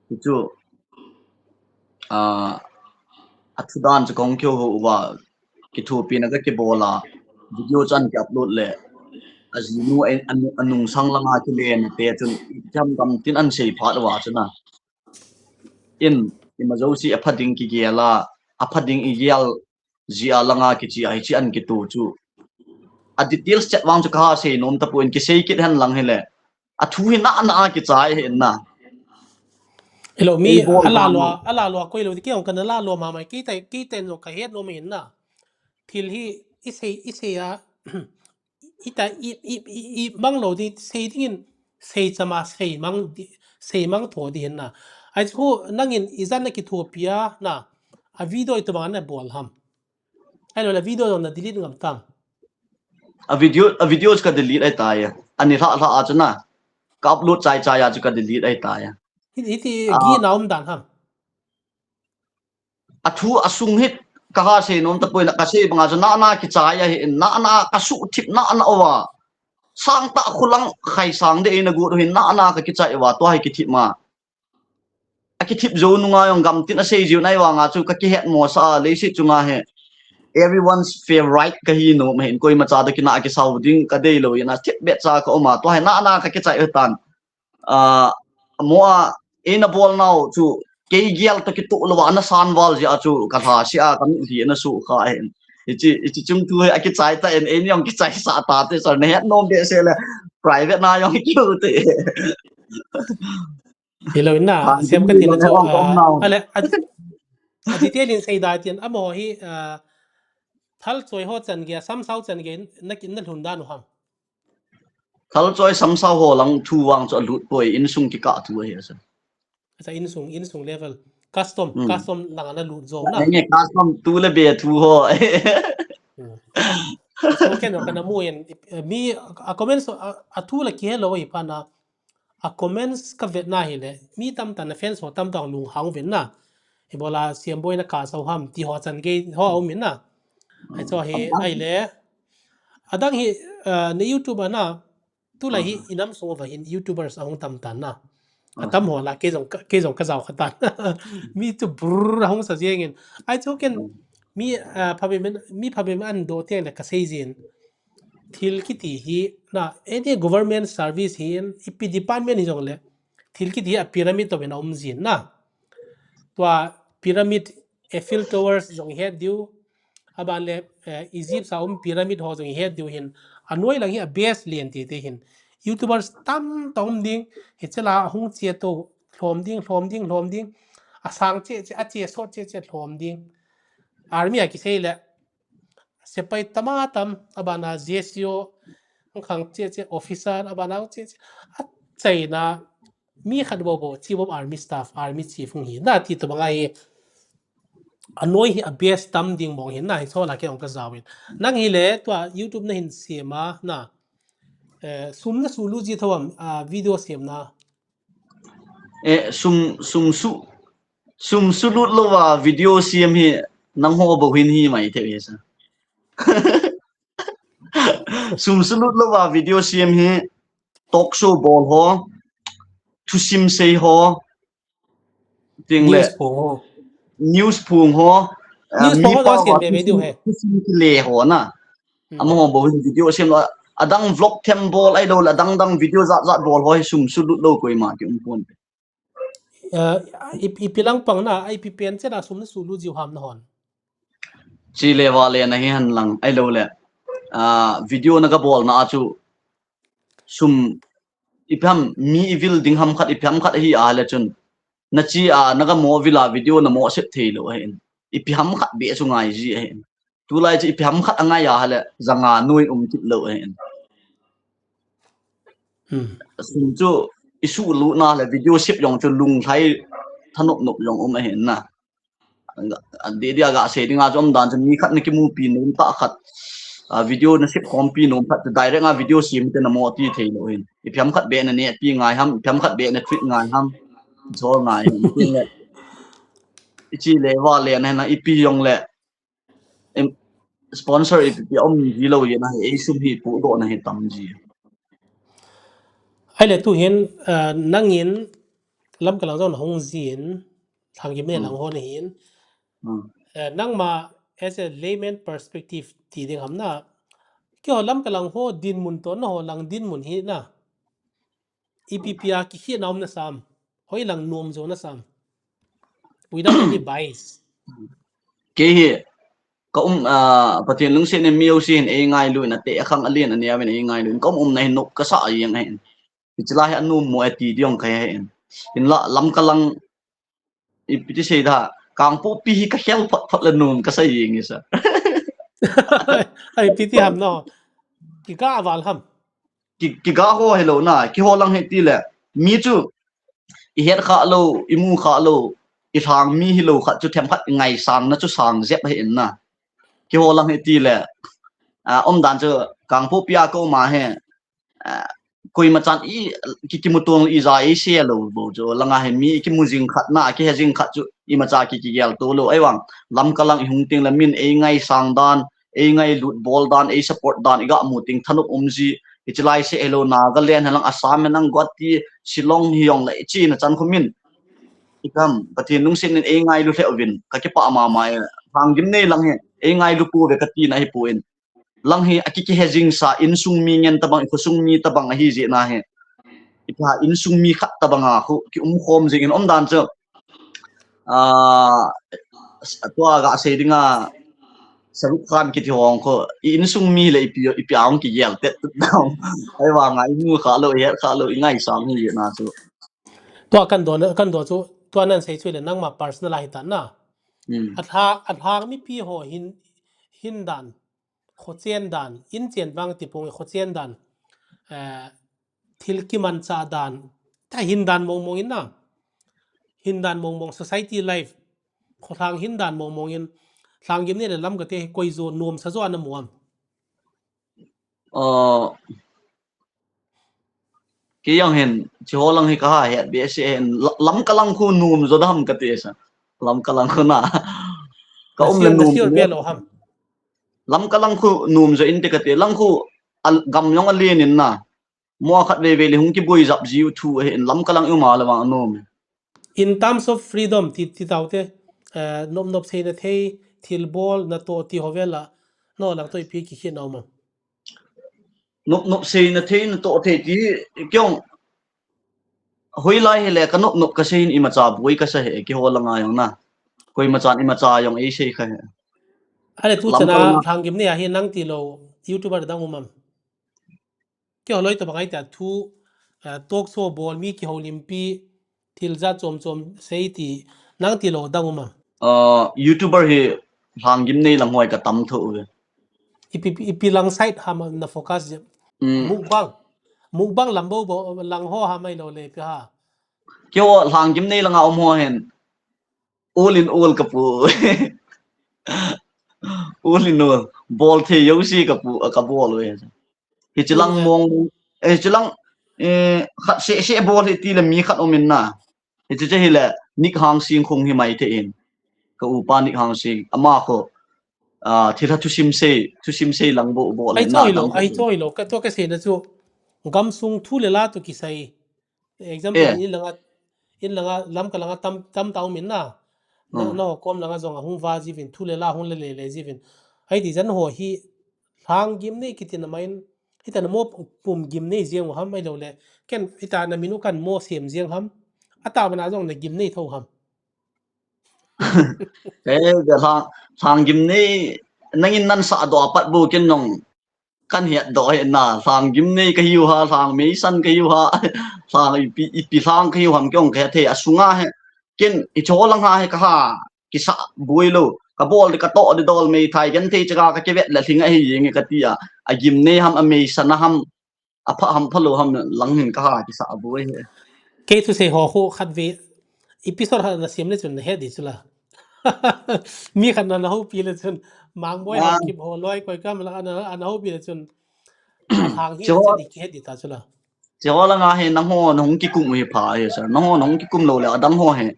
Hichu, ah, athu dan chu kahung kihou uva, kithopina kakibol a, video chu ana kiupload le, ajinu a, a, anungsang langa kile nate chun, ipi ham gamtin ana sei phat uva chun a, in, ima jouse apha ding kigel a, apha ding igel jeh a langa kiche a hiche ana kitoh chu, a details chet vang chu kaha sei nom tapon, kisei kit hen lang hile, athu hi nana a kichai ahin na. Hello, mi, eibol ala dan lua, ala lua koi lou, kei jong kana la lua mama, kei tai, kei ten jong kahet nom ahin na. Thil hi isei, isei a, ita, i, i, i, imang lou ding, sei dingin, sei chama, sei mang di, sei mang tho ding ahin na. Ahi chu nangin ijat na kithopi a na, a video itobang nabol ham? Ahilou le video jong na delete ngam tam? A video, a video chu ka delete ahitai. Ani lhah lhah a chu na, ka upload chai chai a chu ka delete ahitai. Hiti, hiti, ah, gihna um dan ham? Athu asung hi kaha sei nom tapon, kasei banga chu nana kichai ahin, nana kasuhthip nana uva, sangtah khulang khaisang ding eina got u hin nana kakichai uva, tua hi kithip ma. Akithip jou nunga jong gamtin asei jiu nai vanga chu kakihet mosah a, leiset chunga hi everyone's favorite kahi nom ahin, koimacha toh kinah kisau ding kadeilou in, athip beh cha kaum a, tua hi nana kakichai u tan. Ah, mo a, eina bolnau chu, kei gel toh kitoh louva ana san val jeh a chu, kalhase a, kamitlhi ana sukha ahin. Hiche, hiche chung thu hi akichai tan, eini jong kichaisah tate, sir, nahet nom behseh le, private na jong kiu te. Hilou in na, sem katina chu, ah, ale, a, a detail in sei dai tin, amaho hi, ah, thalchoi ho chan gei, samsau chan gei, na kin na lhun dan u ham? Thalchoi samsao ho lang thu vang chu alut poi, insung kikah thu ahi asa. Asa insung, insung level. Custom, hmm, custom lang ana lut jo na. Nge custom tu le be thu ho. Hmm. So ken kana mu in, eh, mi a comments a, a thu la kihe lou hi pana. A comments ka vet na hi le, mi tamtah na fans ho tamtah lunghang ven na. Hi bola siam boi na ka sau ham ti ho chan gei ho um in na. Ai cho hi ai le. Adang hi, eh, na YouTube a na. Tulai hi inam sung uva hin YouTubers ahung tam tan na. Atam ho la, kei jong ka, kei jong ka jao kha tan. Mi chu brrr ahung sa jeng in. Ai chu ken mi, ah, phabep in, mi phabep in an do teng le ka sei jin. Thil kiti hi na, any government service hi in, ipi department hi jong le. Thil kiti hi a pyramid to in a um jin na. Tua pyramid, Eiffel Towers jong i het diu, aban le, eh, Egypt a um pyramid ho jong i het diu hin, anoi lang hi a base len ti te hin. YouTubers tamtah um ding, hiche la hung che to, lhom ding, lhom ding, lhom ding. Asang che che, ache sot che che, lhom ding. Army a kisei le, sepai tama tam, aban a J C O, khang che che, officer, aban a che che, achaina, mi khat bou bou, chi bou army staff, army chief hung hi, na ti tobang ahi, anoi hi a base tam ding mong hin, na hi so la ke ong ka jao in. Nang hi le, tua YouTube na hin siam a, na, eh, sum na sulu ji tho am, ah, video siam na. Eh, sum, sum su, sum sulut lou va video siam hi, nangho bou hin hi mai thei hi sa. Sum sulut lou va video siam hi, talk show bol ho, thusim sei ho, ting le, news phung ho. News phung ho, ah, news phung ho mi pa jong siam va be be diu he. Thusim le ho na. Hmm. Amaho bou hin video siam lou, adang vlog them bol ahilou le, adang dang video jat jat bol ho hi sum sulut lou koima ki um pon. Eh, i, ipi lang pang na, ipi pen che na sum na sulu jiu ham na hon. Chi le va le na hi han lang, ahilou le. Ah, video na ka bol na a chu sum ipi ham mi i vil ding ham khat, ipi ham khat hi a le chun. Na chi a, na ka mo vil a video na mo sep thei lou ahin. Ipi ham khat be chu ngai ji ahin. Tulai chu ipi ham khat angai a le, janga noi um kit lou ahin. Hmm. Sum chu i sulut na le video sep jong chu lunglhai thanop nop jong um ahin na. Adi dia ga sei dinga chu um dan chu mi khat na kimupi nom tah khat. Ah, video na sep khompi nom khat chu direct a video siam te na mo ti thei lou hin. Ipi ham khat be na ne pi ngai ham, ipi ham khat be na treat ngai ham. Jo ngai ham. Ipi le, i chi le va le na na ipi jong le. Em, sponsor ipi pi um ji lou ye na, ei sum hi pu do na hi tam ji. Ai le tu hin, eh, nang in Lamka lang jong na hung jin, Lhanggimnei lang ho na hin. Hmm. Eh, nangma as a layman perspective ti ding ham na. Keiho Lamka lang ho dinmun to na ho lang dinmun hi na. Ipi pi a kikhel na um na sam. Hoi lang nom jo na sam. Without any bias. Kei hi, ka um, ah, Pathen lungset in mi jouse hin ei ngailu in, ateh akhang alen aneo in ei ngailu in, ka um umna hin nop ka sa jeng ahin. Hiche la hi anom mo e ti ding jong ka he in. Hinla Lamka lang ipi ti sei da, Kangpokpi hi ka khel phot phot le nom ka sa jeng e sa. Ai, ipi ti ham no. Kiga val ham. Ki, kiga ho hilou na, keiho lang hi ti le. Mi chu, i het kha lou, i mu kha lou, i lhang mi hilou khat chu themkhat i ngaisang na chu sang jep ahi in na. Keiho lang hi ti le. Ah, um dan chu Kangpokpi a ka um a hi. Ah, koima chan i ki, kimu tong i ja i sei lou bou chu. Langa hi mi kimu jing khat na, kihe jing khat chu imacha ki, kigel to lou. Ahivang, Lamka lang i hung teng le min ei ngaisang dan, ei ngailut bol dan, ei support dan, i ga mu teng thanop um ji, hiche lai seh hilou Nagaland, hilang Assam, hilang Guwahati, Shillong hi jong le, i chena chan khu min. I kam, Pathen lungset in ei ngailu lheh uvin, ka kipah mama e, Lhanggimnei lang hi, ei ngailu pouve ka tina hi poi. Lang hi, a ki, kihe jing sa, insung mi ngen tabang, i khosung mi tabang ahi jeh na hi. Ipi ham insung mi khat tabang a khu, ki um khom jing in um dan chu. Ah, tua ga sei dinga, Shahrukh Khan kiti ho khu, i insung mi le ipi, ipi a hung kigel tet tut dam. Ahivanga i mu kha lou, i het kha lou, i ngaisang hi na chu. Tua kan do, kan do chu, tua nan sei chu le nangma personal ahi ta na. Hmm. Alha, alha mipi ho hin, hin dan, khochen dan, in chen vang ti pong khochen dan. eh, thil kimanchah dan, ta hin dan mong mong in na. Hin dan mong mong society life. Kholhang hin dan mong mong in. Lhanggim nei le Lamka te koi jo nom sa jo ana mu am. Kei jong hin, hiche ho lang hi kaha het behseh hin, la-, Lamka lang khu nom jo dem kati sa. Lamka lang khu na. Ka um le nom. Lamka lang khu nom jo inte kati. Lang khu, a, gam jong alen in na. Mo khat veve le hung kiboi jap jiu thu ahin, Lamka lang i um a le vang nom. In terms of freedom, ti, ti tau te, eh, nop nop seina thei, thilbol, natoh ti ho vela, no lang toh ipi kikhen a um am. Nop nop seina thei, natoh thei ti, kei jong, hoilai hile ka nop nop kasei in imacha boi kasa hi, keiho langa jong na. Koimachan imacha jong eisei kha hi. Ale tu chana Lamka langa Lhanggim nei a hi nang tilou, YouTuber dang um am. Keiho loi tobang ahi tia thu, eh, talk show bol mi kihoulimpi, thil jat chom chom sei ti, nang tilou dang um am. Ah, YouTuber hi Lhanggim nei lang hoi ka tam tho uve. Ipi, ipi lang side ham na focus je. Mm. Mukbang. Mukbang lam bou bou lang ho ham ahilou le ipi ha. Keiho Lhanggim nei langa um ho hin. All in all ka pu. All in all. Bol thei jouse ka pu, ka bol uve. Hiche lang mong, eh, hiche lang, eh, khat seh seh bol hi ti le mi khat um in na. Hiche che hile Nick Hangsing khung hi mai thei in. Ka upa Nick Hangsing. Ama khu, ah, thilha thusim sei, thusim sei lang bou bol. Ahi choi lou, ahi choi lou. Ka to ka seina chu. Gamsung thu le la to kisai. Example, eh, in langa, in langa, Lamka langa tam, tam tau min na. Na, hmm, na ho kom langa jong ahung va jiuvin, thu le la hung le le le jiuvin. Ahi ti jan ho hi, Lhanggim nei kiti na main, hita na mo pum gim nei jeng u ham ahilou le. Ken hita na min u kan mo sem jeng ham. Atah bana jong na gim nei tho ham. Eh, ka Lhang, Lhanggim nei, nangin nan sah doh a pat bou ken jong kan het doh hi na, Lhanggim nei ka hiu ha, Lhang meisan ka hiu ha, Lhang ipi, ipi Lhang ka hiu ham kei jong ka het thei, asunga hi, ken hiche ho lang ha hi ka ha, kisa boi lou, ka bol di ka toh di dol mei thai, ken thei chaka ka kivet le lhing ahi jeng e ka ti a, agim nei ham, ameisan a ham, apha ham phalou ham lang hin ka ha kisa boi hi. Kei thusei ho khu khat ve, episode khat na sem le chun na het di chu la. Mi khat na na houpi le chun, Mangboi, ah, Haokip ho loi koi kam la ana, ana houpi le chun, Lhang hi chu di kihet di ta chu la. Hiche ho langa hi nangho na hung kikum u hi pha hi sir. Nangho na hung kikum lou le adang ho hi.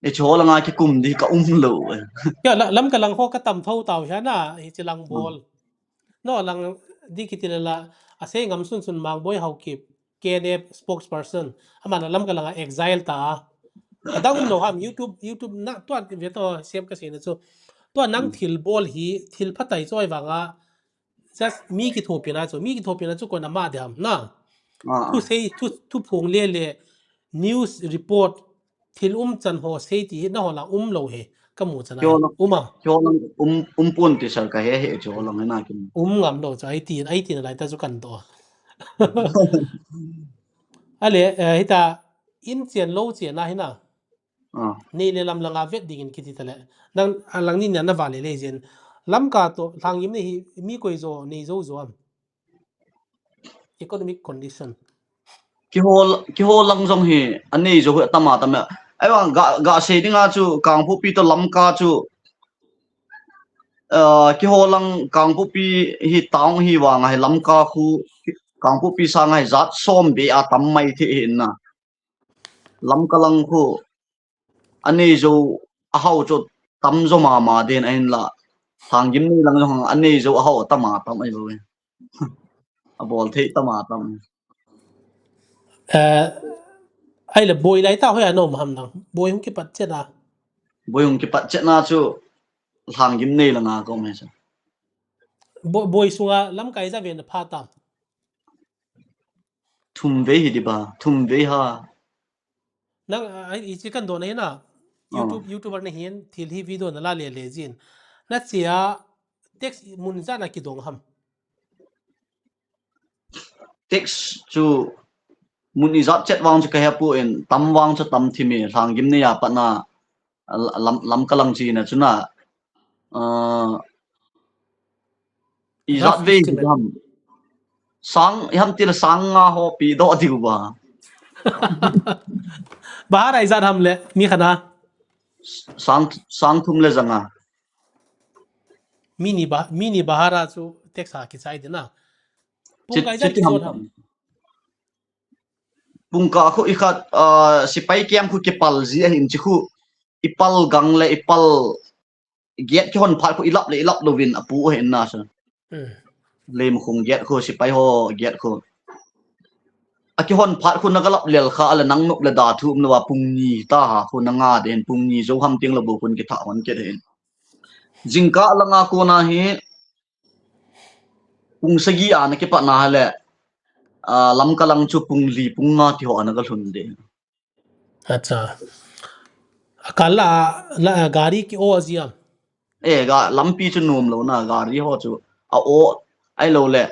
Hiche ho langa kikum di ka um lou. Ya, la, Lamka lang ho ka tam tho tau hi na, hiche lang bol. Hmm. No, lang di kiti le la, asei ngam sun sun Mangboi Haokip. K N F spokesperson. Ama na Lamka langa exile ta. Adang um lou ham, YouTube, YouTube na, tua ve to sem ka seina chu. Tua nang, hmm, thil bol hi, thil phatai choi vanga. Just mi kithopina chu, mi kithopina chu koi na ma de ham na. Ah. Thu sei, thu, thu phong le le, news report, thil um chan ho sei ti hi na ho la um lou hi, ka mu chan a. Keiho lang, um a. Keiho lang um, um pon ti sir ka he he chu ho lang he na kin. Um ngam lou chu, ahi ti, ahi ti na lai ta chu kan to. Ale, eh, hita in chen lou chen a hi na. Ah. Nei le lam langa vet ding in kiti ta le. Nang a lang ni na na va le le jin. Lamka to Lhanggim nei hi mi koi jo nei jo jo am. Economic condition. Keiho, keiho lang jong hi, anei jo hi atama tam e. Ahivang ga, ga sei dinga chu, Kangpokpi to Lamka chu, eh, keiho lang Kangpokpi hi town hi vang ahi Lamka khu, Kangpokpi sanga hi jat som beh a tam mai thei hi na. Lamka lang khu, anei jo ahao chu tam jo mama den ahin la. Lhanggim nei lang jong anei jo ahao tam a tam ahi bou e. Abol thei tam a tam. Eh, ahile boi lai ta hoi a na um ham nang. Boi hung kipat chet a. Boi hung kipat chet na chu Lhanggim nei langa ka um e chu. Boi, boi sunga Lamka ija ve na pha tam. Thum vei hi di ba, thum vei ha. Nang, a, a, hiche kan dong na hin a, YouTube, YouTuber na hin, thil hi video na la le le jin. Na che a, text mun ijat na kidong ham. Text chu mun ijat chet vang chu ka he poi, tam vang chu tam thim e, Lhanggim nei a pat na, Lam, Lamka lang chi na chu na, ah, ijat vei hi ham. Sang, iham til sang nga ho pe doh diu ba. Bahar a ijat ham le, mi khat a. Sang, sang thum le ja nga. Mi ni ba, mi ni bahar a chu tax a kichai ding a. Pung kah ijat kichai ham. Pung kah khu ikhat, ah, sepai camp khu kipal ji ahin chi khu. Ipal gang le ipal gate kihon phat khu ilap le ilap louvin apu ahin na sa. Hmm. Leimakhong gate khu sepai ho gate khu. Akihon phat khu nagalap lel kha le nang nop le da thu um louva pung ni taha khu nanga ding pung ni jou ham teng le bou khun kitha hon kit hin. Jingkah langa kona hi pung sagi a nakipat na le, ah, Lamka lang chu pung li pung nga ti ho a nagalhun ding. Acha. Akal la, la, gari ki-o ji am? Eh, ga, lampi chu nom lou na, gari ho chu. A-o, ahilou le.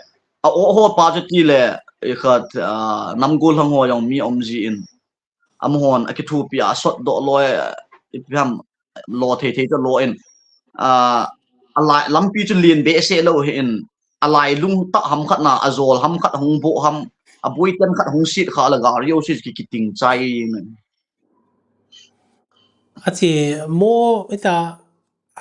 A-o ho pa chu ti le, ikhat, ah, namgol hang ho jong mi um ji in. Amahon, akithopi a sot doh lou, eh, ipi ham, lo thei thei chu lo in. Ah, alai, lampi chu len behseh lou hi in. Alai lung tah ham khat na, ajol ham khat hung bo ham, aboi ten khat hung sit kha la gari o sit ki kiting chai men. Achi mo ita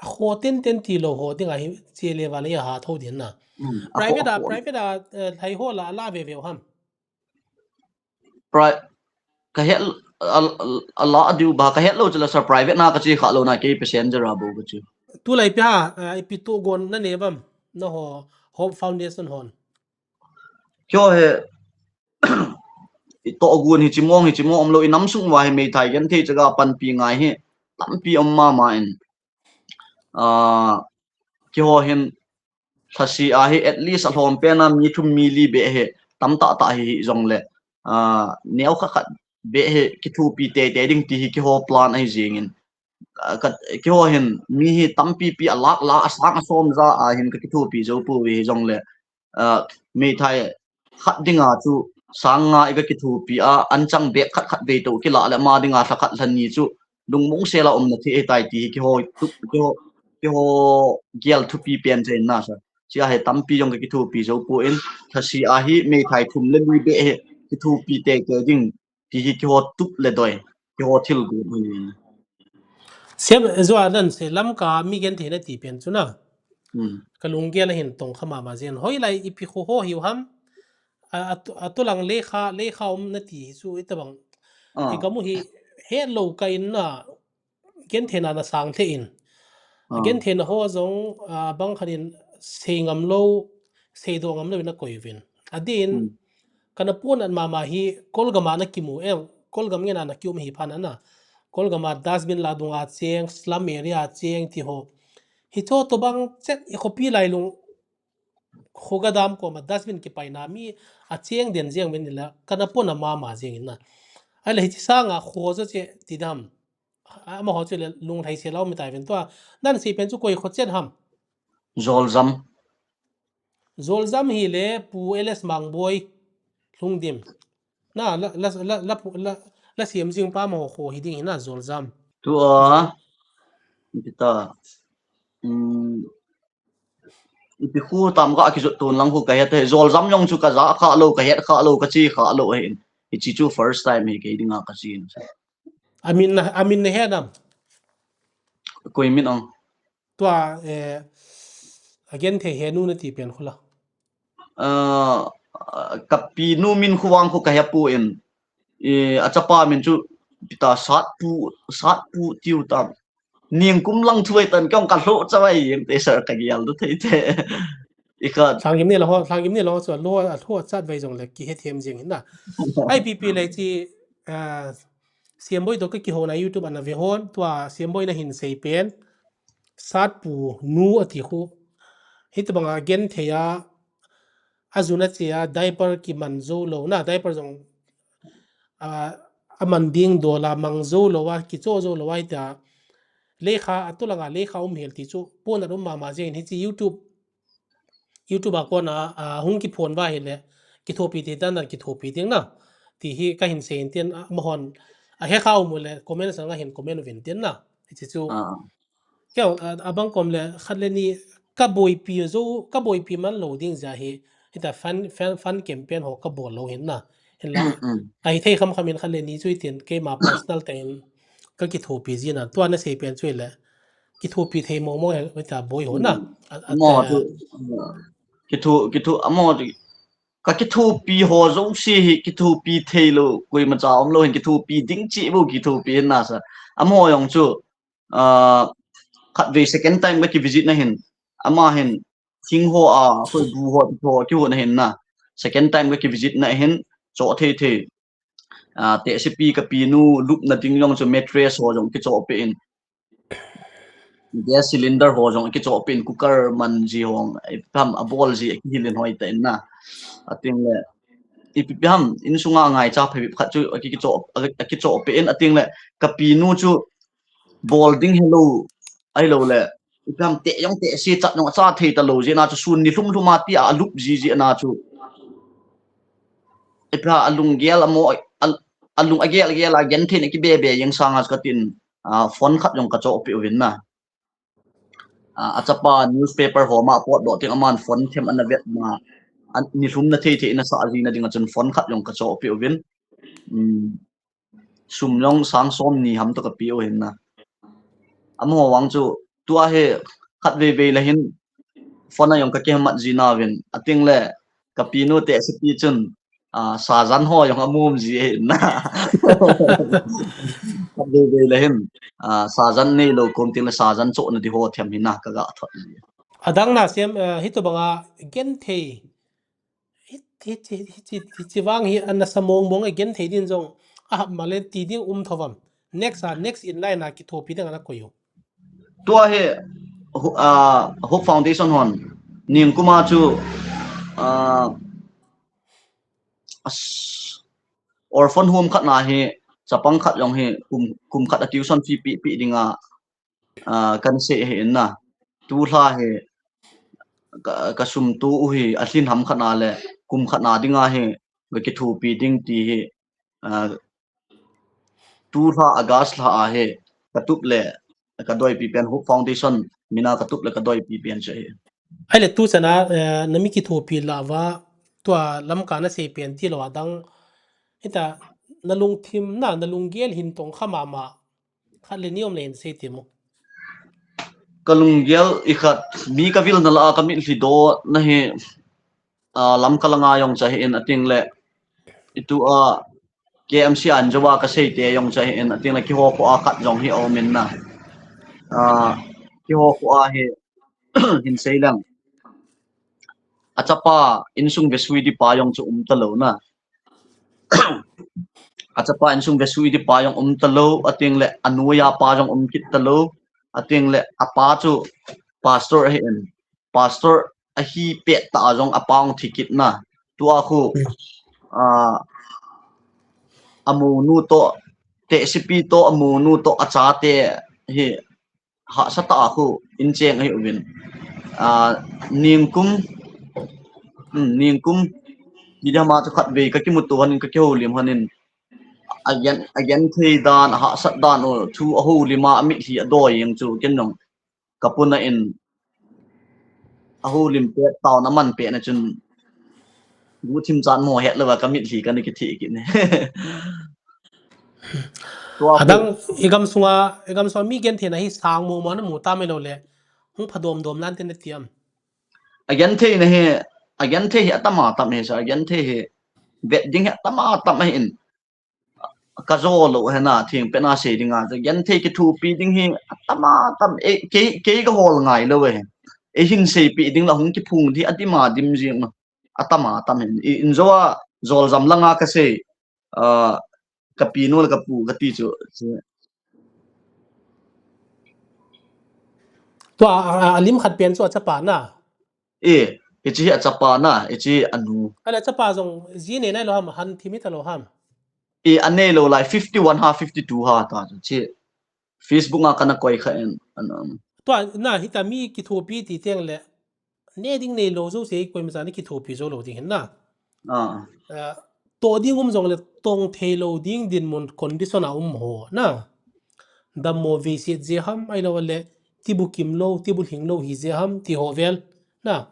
ho ten ten ti lou ho ding a hi chi le va le ha tho din na. Hmm, private a, private a, eh, thai ho la, la ve ve ham. Pri-, ka het, a, a, a la diu ba, ka het lou chu la sa private na ka chi kha lou na kei passenger a bou ka chi. Tulai pi ha, eh, ipi togon na ne vam, na ho, Hope Foundation hon. Kyo he, i togon hi chi mong, hi chi mong um lou, i nam sung va hi mei thai gen thei chaga panpi ngai hi, tampi um mama in. Ah, kiho hin, thasi a hi at least a hlom pen a mi thum mi li be he tam tah tah hi, hi jong le, ah, neo kha khat be he kithupi te te ding ti hi kiho plan ahi jing in, ah, ka, kiho hin mi hi tampi pi a lak la a sang a som ja a hin ka kithupi jo pu hi jong le, ah, mi thai khat dinga chu sang nga i ka kithupi a, an chang bek khat khat vei to kila le ma dinga thla khat thla ni chu lungmong sela umna thei tai ti hi kiho tu, kiho, kiho gel thupi pen chen na sa. Chia he tampi jong ka kithupi jo pu in, thasi a hi mei thai thum le li be he kithupi te te ding ti hi kiho tup le doi, kiho thil gu ni. Sem, zua dan se Lamka mi gen thei na ti pen chu na. Hmm. Ka lunggel a hin tong kha mama jen. Hoilai ipi khu ho hiu ham? A, a tu, a tulang lekha, lekha um na ti hi chu itabang. Ah. Hi ka mu hi het lou ka in na gen thei na na sang the in. Ah. Gen thei na ho jong, ah, bang khat in sei ngam lou, sei do ngam lou in a koi vin. A din, hmm. Kana pon an mama hi Kolgam a na kimu em, Kolgam ngen a na kium hi phan ana. Kolgam a dustbin la dunga cheng, slum area cheng ti ho. Hi cho to bang chet i khopi lai lung khoga dam ko ma dustbin kipai na mi a cheng den jeng ven la kana pon a mama jeng in na. Ai le hi chi sanga kho jo che ti dam. Amaho chu le lunglhai se lau mi tai ven tua. Nan sei pen chu koi kho chen ham. Zoljam. Zoljam hi le Pu L S Mangboi Lhungdim. Na la, la, la, la, la, la siam jing pa amaho kho hi ding hi na Zoljam. Tua. Kita. Um, ipi khu tam ka kijot tun lang khu ka het he. Zoljam jong chu ka ja kha lou, ka het kha lou, ka chi kha lou he. Hichi chu first time hi kei dinga ka chi. Amin na, amin na he nam. Koi min ong. Tua, eh, a gen thei he nu na ti pen khu la. Ah, ka pi nu min khu vang khu ka he pu in. Eh, a chapa min chu pita Satpu, Satpu tiu tam. Ningkum lang thuai tan kong ka hlo cha vai yeng te sa ka gial du thei te. I kha. Lhangim ni la ho, lhangim ni la ho chu lo, a lo chat vai jong le kihe them jing hin na. I P P le chi, ah, Siamboi to ka kiho na YouTube ana ve hon, tua Siamboi na hin sei pen, Satpu nu ati khu. Hitobang a gen thei a, a jun a che a, diaper kiman jou lou na, diaper jong, a, a man ding dol a mang jou lou a, kicho jou lou a, ita lekha, a tulanga lekha um hel ti chu, pon a um mama jeng in hichi YouTube, YouTube a kona, a, hung kiphon va hile, kithopi ti dan dan kithopi ding na. Ti hi ka hin sei in tin, a, amahon, a he kha um le, comment sang a hin comment uvin tin na. Hichi chu. Ah. Keu, a, abang kom le, khat le ni, ka boipi jou, ka boipi man lou ding ja hi, Hita fan, fan, fan campaign ho kabol lou hin na. Hinla. Mm, mm. Ahithei kham kham in khat le ni chu itin keima personal tah in kakithopi jin a. Tua nasei pen chu le. Kithopi thei mong mong he hita boi ho na. Mm. A, a, mo a, tu, kitho, kitho, amo tu. Kakithopi ho jouse hi kithopi thei lou. Koima cha umlou hin kithopi ding cheh bou kithopi hin nasa. Amo jong chu, ah, khatvei second time kakivisit na hin. Ama hin, thing ho a, hoi bu ho, ho, kihon ahin na. Second time kakivisit na hin, choh thei thei. Ah, tehsepi kapinu, lupna ding jong chu mattress ho jong kichoh peh in. Gas cylinder ho jong kichoh peh in, cooker man ji ho, ipi ham abol ji, akihil in hoitah in na. Ating le, ipi ham, insunga ngaicha phabep khat chu, akichoh, akichoh peh in, ating le, kapinu chu, bol ding helou, ahilou le, ipi ham teh jong tehse chat jong acha thei talou jeh na chu sun ni lhum lhum a tia alup ji jeh na chu. Ipi ham alunggel amo, al-, alung agel gel a genthei na kibe be jeng sanga chu katin, ah, phone khat jong kachoh peh uvin na. Ah, achapa newspaper ho ma potdoh teng aman phone them ana vet ma, an, ni lhum na thei thei na sa ji na ding a chun phone khat jong kachoh peh uvin. Um, sum jong sang som ni ham toh kapeh u hin na. Amaho vang chu tua hi khatvei vei le hin phone a jong kakimat ji nauvin. Ating le kapinu tehsepi chun, ah, sajan ho jong amu um ji hin na. Khatvei vei le hin, ah, sajan neilou kom ting le sajan chohna di ho them hin na kaga thot ji. Adang na sem, ah, hitobanga genthei Hi, hi, hi, hichi vang hi ana sa mong mong a genthei din jong ahap male ti ding um thou vam. Next a, next in line a kithopi ding ana koi u. Tua hi, hu-, ah, Hope Foundation hon, ningkum a chu, ah, as-, orphan home khat na hi, chapang khat jong hi, kum, kum khat a tuition fee pe, pe ding a, ah, kan sei ahi in na. Tulha hi ka, kasum tu u hi alhin ham khat na le kum khat na ding a hi kakithopi ding ti hi, ah, tulha August lha a hi katup le kadoipi pen Hope Foundation min a katup le kadoipi pen chu ahi. Ahile tu chana, eh, nami kithopi lah uva tua Lamka nasei pen tilou a dang hita nalungthim na, nalunggel hin tong kha mama. Khat le ni um le hin sei temo. Kalunggel i khat mi kavilna lah a kamitlhi do na hi, ah, Lamka langa jong chu ahi in ating le. Itu a K M C an jowa kasei te jong chu ahi in ating le kiho kho a khat jong hi aum in na. Ah, kiho kho a hi hin sei lang. Achapa insung vesui di pa jong chu um talou na. Achapa insung vesui di pa jong um talou, ating le anoiya pa jong um kit talou, ating le apa chu pastor ahi in, pastor ahi pet ta jong apa ong thi kit na. Tua khu, ah, amonu to, tehsepi to, amonu to, achate hi, hahsa tah a khu in cheng ahi uvin. Ah, ningkum, hmm, ningkum, ni dama chu khatvei kakimuto hon in kakihoulim hon in. Agen, agenthei dan, ahahsat dan u, thu ahoulim a, amitlhi adoi jeng chu, ken jong kapuna in, ahoulim pet taona man pet na chun, guhthim chan mo het louva kamitlhi kana kithi kit ne. Tua khu. Adang, i gam sunga, i gam sunga mi genthei na hi sang mo mo na mu tam ilou le, hung phadom dom lan te nati am. Agenthei na hi, agenthei hi atam atam hi sa, agenthei hi vet ding hi atam atam hi in. Kajo lou hi na, thing pet na sei ding a, genthei kithopi ding hi atam atam, e, kei, kei kahol ngai lou hi. Eihin seipi ding la hung kiphong di adim adim jing ma. Atam atam hi. I, in jo a, Joljam langa kasei, ah, kapinu le kapu kati chu, chu. Tua, a, a, alim khat pen chu achapa na. E, hichi hi achapa na, hichi anu. Ahile achapa jong ji nei nailou ham, han thim hita lou ham. E, anei lou lai, fifty one ha, fifty two ha ta chu, chi. Facebook a kana koi kha in, an. Tua, na, hita mi kithopi ti teng le, ne ding neilou jouse, koima chan kithopi jou lou ding hin na. Ah. Ah, to ding um jong le, tong thei lou ding dinmun condition a um ho, na. Dammo veiset je ham, ahilou le, tibu kim lou, tibu lhing lou hi je ham, ti ho vel, na.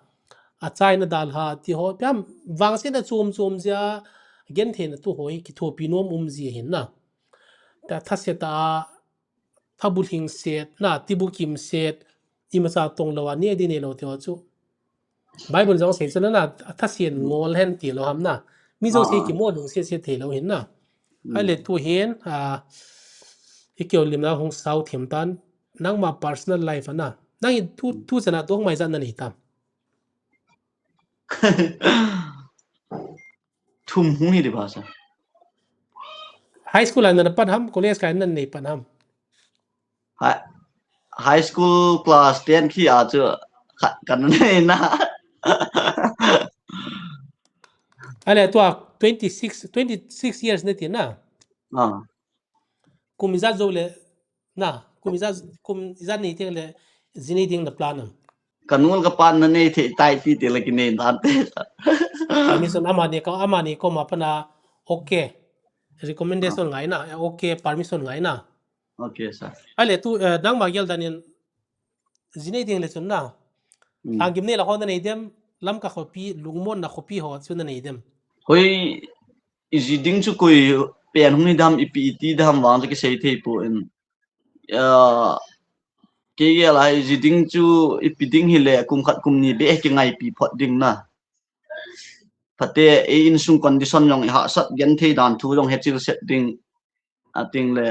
achaina dalha ti ho, piam vangsetna chom chom jia, gentheina tu ho hi kithopi nom um ji ahin na. Ta thaset a, thabulhing set na, tibukim set, imacha tong lou a, ne di ne lou ti ho chu. Bible jong sei chu na, na, athasen ngol hen ti lou ham na. Mi jong sei Ah, ah. kimo lungset set thei lou hin na. Hmm. Ahile tu hin, a, i keu limna hung sao them tan, nangma personal life a na. Nang in tu, tu chana tu hung mai jan na nei tam. Thum hung hi di ba sa. High school a na pat ham, college ka na nei pat ham. High, high school class ten khi a chu khat kan nei na. Ale tua twenty six, twenty six years ne ti na. Ah. Kum ijat jou le na, kum ijat, kum ijat nei teng le ji nei ding na plan am. Ka nu le ka pa na nei thei tai ti ti le kinei dan te. Permission amani ka, amani koma pat na okay. Recommendation Ah. ngai na, okay, permission ngai na. Okay, sir. Ale tu, eh, nangma gel dan in ji nei ding le chun na. Hmm. Lhanggim nei lang ho na nei dem, Lamka khopi, lungmonna khopi ho chu na nei dem. Hoi, iji ding chu koi pen hung hi dam, ipi iti dam vang chu kisei thei poi. Ah, kei gel a iji ding chu ipi ding hile kum khat kum ni beh kingaipi phot ding na. Phat e, ei insung condition jong i hahsat genthei dan thu jong he chil set ding. Ating le,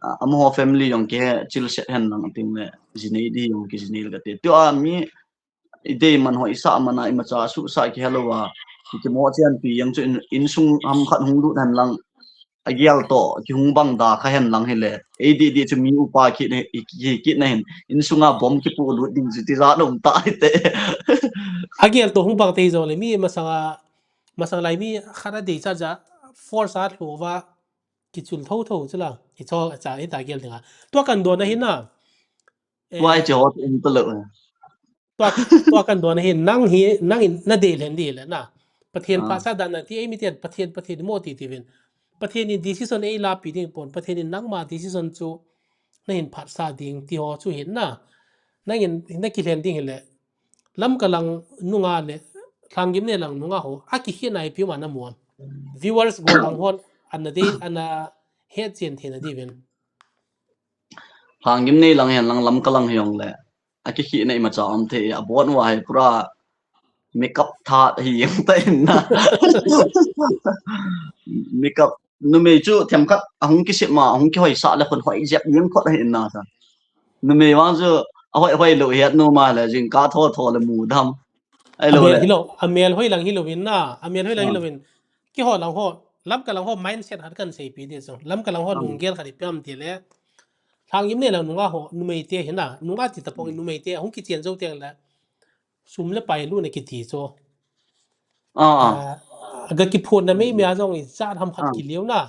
ah, amaho family jong kihe chil set hen lang ating le, ji nei di jong kiji nei le kati. Tua mi, i dei man ho i sah man a, imacha suhsah kihe lou a, i kimo chianpi jeng chu in, insung ham khat hung lut hen lang, agel toh, kihung bang da kha hen lang hile. Ei di di chu mi upa kit na, i, ki, kit na hin, insunga bomb kipu lut ding chu tijat um ta hite. Agel toh hung bang te hi jong le, mi masanga, masang lai mi khat a dei cha cha, force a lhou va, kichul tho tho chu la, kichol cha hita gel ding a. Tua kan don a hin na. Eh, Tua i chi hot um ta lou. Tua, tua kan don a hin, nang hi, nang in na dei len di le na. Pathen Ah. phatsa dan na ti, ei mi tian, Pathen, Pathen mo ti ti vin. Pathen in decision ei la pi ding pon, Pathen in nangma decision chu na hin phatsa ding ti ho chu hin na. Nang in, na kilen ding hile. Lamka lang nunga le, Lhanggim nei lang nunga ho, akikhen a ipi um a na mu am. Viewers go lang hon, ana dei, ana het chen thei na di vin. Lhanggim nei lang hen lang Lamka lang hi jong le. Akikhen a imacha um thei, abon uva hi pura makeup that hi jeng ta in na. Makeup, numei chu themkhat, ahung kisem a, ahung kihoisah le khun hoi jep jeng phot ahi in na sa. Numei vang chu, ahoi, hoi lou het nom a le, jingkah tho tho le mu dam. Ahilou Amel le. hilou, amel hoi lang hilou in na, amel hoi lang Ah. hilou in. Keiho lang ho, Lamka lang ho mindset khat kan seipi di chu. Lamka lang ho Ah. lunggel khat ipi ham ti le. Lhanggim nei lang nunga ho, numei te hi na, nunga ti tapong in numei te, hung kichen jou teng le. Sum le pai lutna kiti chu. Ah, ah. Ah, ga kiphutna meimei a jong ijat ham khat Ah. kiliu na.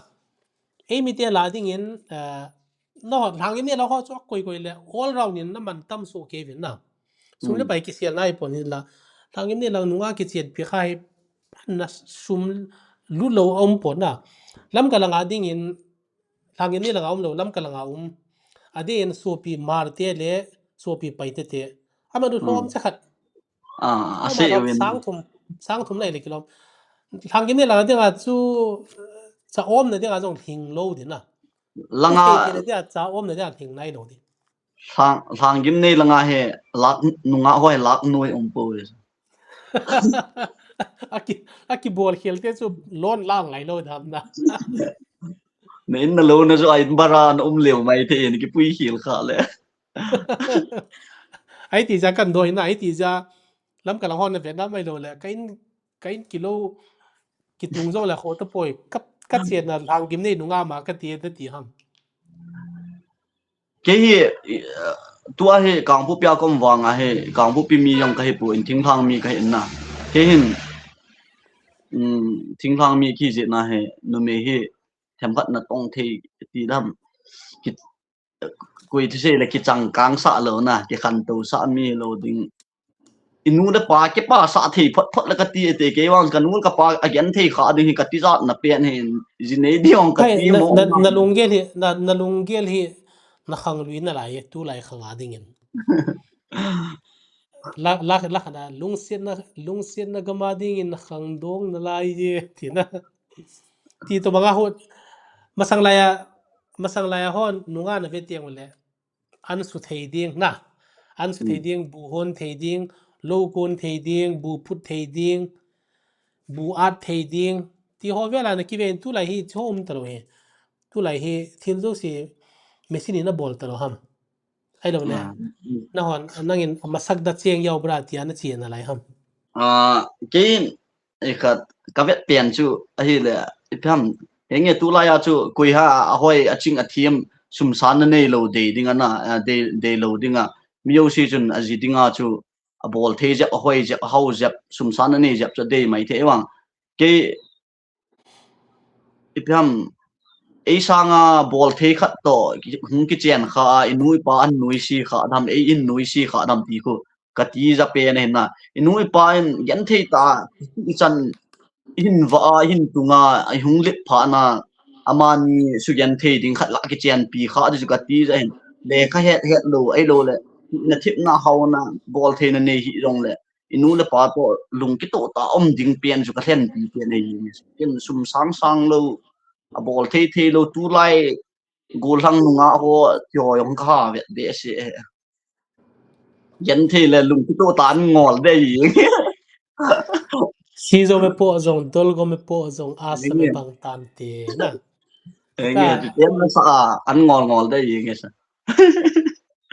Ei mi te la ding in, ah, no, Lhanggim nei lang ho chu koi koi le all round in na man tam so ke vin na. Sum le Hmm. pai kisel na ipon hin la. Lhanggim nei lang nunga kichenpi kha hi na sum lut lou a um pon na. Lamka lang a ding in Lhanggim nei lang a um lou, Lamka lang a um. A ding in sopi Hmar te le, sopi Paite te. Ama du Hmm. lom cha khat. Ah, Ama ase lom uvin. sang thum, sang thum lai le kilom. Lhanggim nei lang a ding a chu, cha omna ding a jong hing lou di na. Langa Ute te le dia cha omna dia hing nai lou di. Lhang, Lhanggim nei langa he lak nunga hoi lak noi um poi. Aki, aki bol khel te chu lon lang ngai lou dam na. Na in na lou na chu a in bara na um leu mai thei in kipui khel kha le. Ai ti ja kan doi na, ai ti ja Lamka lang hon na Vietnam mai lou le. Ka in, ka in kilou kitung jong le kho ta poi. Ka, ka chen na Lhanggim nei nunga ma ka ti ta ti ham. Kei hi, eh, tua hi Kangpokpi a ka um vang a hi, Kangpokpi mi jong ka hi poi, thinglhang mi ka hi na. Kei hin, um, thinglhang mi ki jeh na hi, numei hi, themkhat na tong thei ti dam. Ki, koi thusei le kichangkang sah lou na, kikhantou sah mi lou ding. I nu le pa kipasah thei phot phot le ka ti e te, kei vang ka nu le ka pa a gen thei kha ding hi ka tijat na pen hi in, ji nei ding ong ka Hai, ti na, mo na, na. na lunggel hi, na, na lunggel hi, na khang lui na lai, tu lai khang a ding in. la la la khana lungsiatna lungsiatna gam a dingin khangdong nalai e tina. Ti tobanga ho masang laiya masang laiya ho nungah na ve tiang le. An su thei ding na. An su thei ding, bu hon thei ding, lou kon thei ding, bu phut thei ding, bu at thei ding. Ti ho vela na kiven tulai hi chu um talou hi. Tulai hi thil jouse machine in abol talou ham. Ahilou le. Nahon nangin amasak da cheng yau bra tia na chi nalai ham. Ah, kei in ei khat ka vet pen chu ahile, ipi ham, henge tulai a chu koi ham ahoi aching athem sum san na neilou dei ding ana, ah, dei, deilou ding a. Mi jouse chun aji ding a chu abol thei jep, ahoi jep, ahao jep, sum san na nei jep chu adei mai thei vang. Kei ipi ham, ei sanga bol thei khat toh hung kichen kha a, i nu i pa an nuisat kha dam, ei in nuisat kha dam ti khu kati ja pen ahi na. I nu i pa in genthei tah a, i chan, i hin vah a, i hin tung a, i hung lip phat na, amani sugenthei ding khat lah kichenpi kha ding chu kati ja hin. Lekha het het lou, ahilou le, na thepna haona, bol theina nei hih jong le, i nu le pa toh lung kitoh tah a um ding pen chu ka lhenpi pen ahi. Ken sum sang sang lou, abol thei thei lou, tulai gollhang nungah ho, ti ho jong ka ha vet behseh e. Genthei le lung kitoh tah a an ngol dei. Si jong me po jong, dol go me po jong, asa me bang tan te na. Enge, ti tem na sa a, an ngol ngol dei enge sa.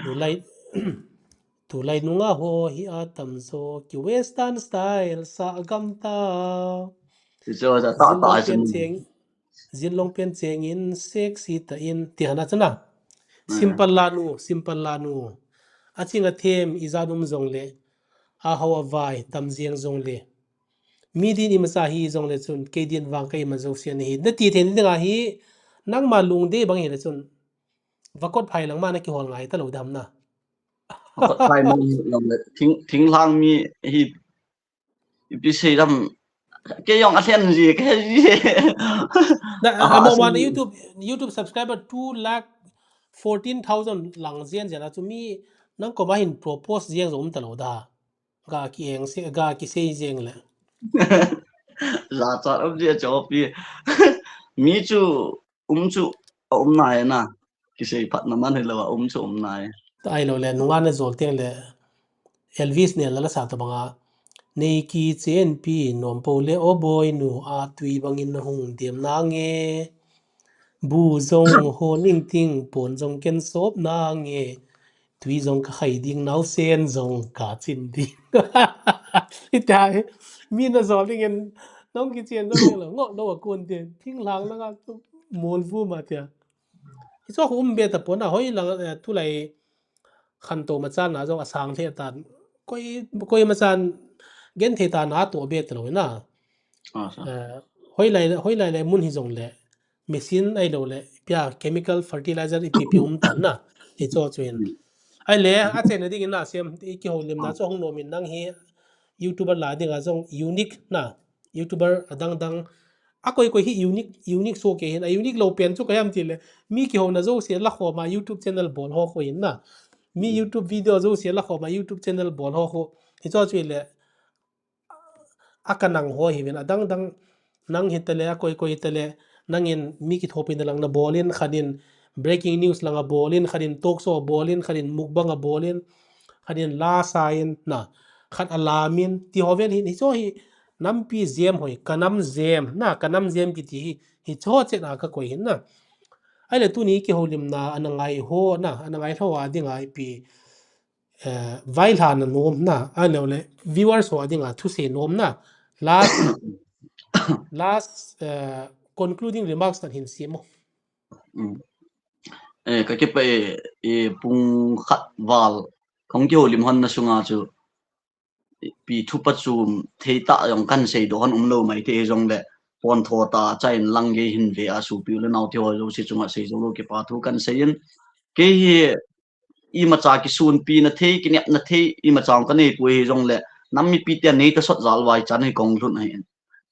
Tulai, tulai nungah ho hi atam jo, ki western style sa gam ta. Ti jo sa ta ta sin. Jinlong pen cheng in sexy tah in, ti hana chana. Simple lanu, simple lanu. Aching athem ijat um jong le, ahao avai tam jeng jong le. Mi din imacha hi jong le chun, kei din vang ka ima jouse ahi. Na ti thei ding ahi, nangma lungdei bang hi le chun. Vakot phai lang ma na kihol ngai talou dam na. Vakot phai ma hi lang le, thing, thinglhang mi hi Ipi sei dam, kei jong alhen ji, kei ji. Na, ah, amo wan YouTube, YouTube subscriber two lakh fourteen thousand lang jen jen a chu mi nang koma hin propose jeng jong um talou da. Ga ki eng se, ga ki sei jeng le. Jachat um ji a chopi. Mi chu um chu a um nai na. Kisei phat na man hilou a um chu um nai. Ahilou le, nungah na jol teng le, Elvis ne la la sa tabang a. Nei kichenpi nom po le o boi nu a tui bangin na hung dem nange. Bu jong hon ing ting pon jong ken sop nange. Tui jong ka khai ding naosen jong ka chin ding. Hitia hi, mi na jol ding in, nong kichen jong ding lo, ngo lo a kun tin, thinglhang na nga tu, mol vu ma tia. Hi chu khu um be ta pon a, hoi lang, eh, tulai khantou ma chan na jong asang lheh tan, koi, koi ma chan, genthei ta na to be ta lo na. Ah, sa. Eh, hoi lai, hoi lai le mun hi jong le, machine ahilou le, pia chemical fertilizer ipi pi um tan na, hi chu chu hin. Ahile, a chenna ding in na sem, i kihoulimna chu hung nom in nang hi, YouTuber la ding a jong unique na, YouTuber adang dang, a koi koi hi unique, unique so ke hin, a unique lou pen chu ka yam ti le, mi kihouna jouse la khoma YouTube channel bol ho khu hin na. Mi YouTube video jouse la khoma YouTube channel bol ho khu. Hi chu chu le, a ka nang ho hi vin adang dang nang hi tale a koi koi tale nang in mi kithopi na lang na bol in khan in breaking news lang a bol in khan in talk show a bol in khan in mukbang a bol in khan in la sa in na khat a lam in ti ho ven hin hi chu hi nampi jem hoi ka nam jem na ka nam jem kiti hi hi chu chen a ka koi hin na. Ahile tuni kihoulimna ana ngai ho na ana ngai ho a ding a ipi eh, vailhahna nom na, ahilou le, viewers ho a ding a thusei nom na, last, last, eh, concluding remarks na hin sei mo. Mm. Eh, ka kipah e, eh, pung khat val, kong kihoulim hon na sunga chu, pi thu pachum thei tah jong kan seidoh hon umlou mai thei jong le, pon tho ta cha in lang gei hin ve a sopi u le nao te ho jouse chunga seijou lou kipa thu kan sei in, kei hi imacha kisunpi na thei, kinep na thei, imacha ka nei poi hi jong le, nam mipi te nei ta sot jal vai chan hi kong lhun ahi.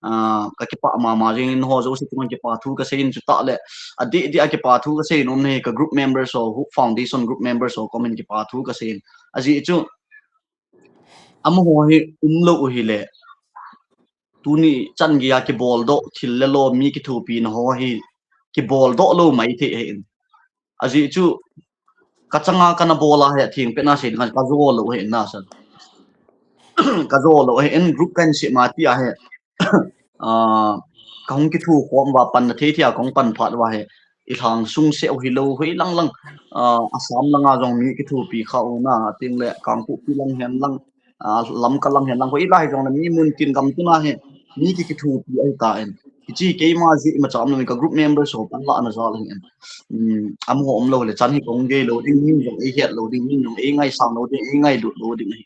Ah, ka kipah mama jing in ho jouse chunga kipa thu ka sei in chu tah le, adeh deh a kipa thu ka sei nom nei ka group members ho, Hope Foundation group members ho, comment kipa thu ka sei in. Ajeh chu, amaho hi umlou u hile, tuni chan geiya kiboldoh thil le lo mi kithopina ho hi kiboldoh lou maithei ahin. Ajeh chu kachanga kana bol a hi thengpet na sei ding kajo lou ahin na san. Kajo lou ahin, group kahin sema tia hi, ah, kahung kithokhom uva, panna thei thei a kahung pan phat uva hi, ilhang sung seh u hilou, hoi lang lang, ah, Assam langa jong mi kithopi kha u na, ating le Kangpokpi lang hen lang, ah, Lamka lang hen lang, hoi lai jong le mi mun tin gam tina hi mi ki kithopi ahitan. Hiche keima jeh imacha umlou, ka group members ho panlahna jal ahin. Um, amaho umlou le chan hi kahung gei lou ding, mi jong eihet lou ding, mi jong eingaisang lou ding, eingailut lou ding ahi.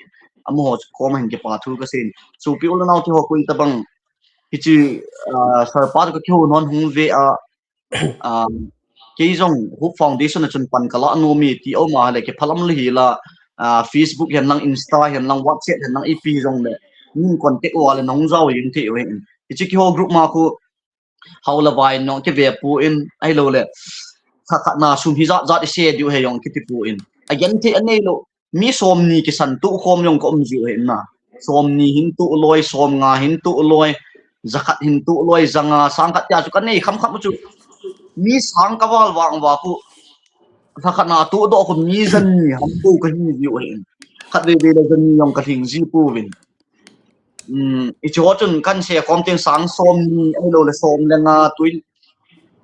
Amaho koma hin kipa thu kasei in. Sopi u le nao te ho, koi tabang hiche, ah, Sir pa toh kakihou nom hung ve a, ah, kei jong Hope Foundation a chun pan kalah nom e ti aum a hile, kiphalam le hila, ah, Facebook hen lang, Insta hen lang, WhatsApp hen lang, ipi jong le, min contact uva le nahung jao jeng thei u ahin. Hiche kihou group ma khu, hao le vai nong kive pon, ahilou le, lhakhat na sum hijat jat ise diu ahi jong kiti pon. Agenthei anei lou, mi somni kisan tohkhom jong kaum jiu ahin na. Somni hin toh loi, somnga hin toh loi, jakhat hin toh loi, janga, sangkhat tia chu kanei khamkham chu. Mi sang kaval vang uva khu, lhakhat na tohdoh khu mi jani ham bou kahi jiu ahin. Khatvei vei le jani jong kalhing ji pouvin. Um, hiche ho chun kahin sekhom teng sang somni, ahilou le som le nga, tui,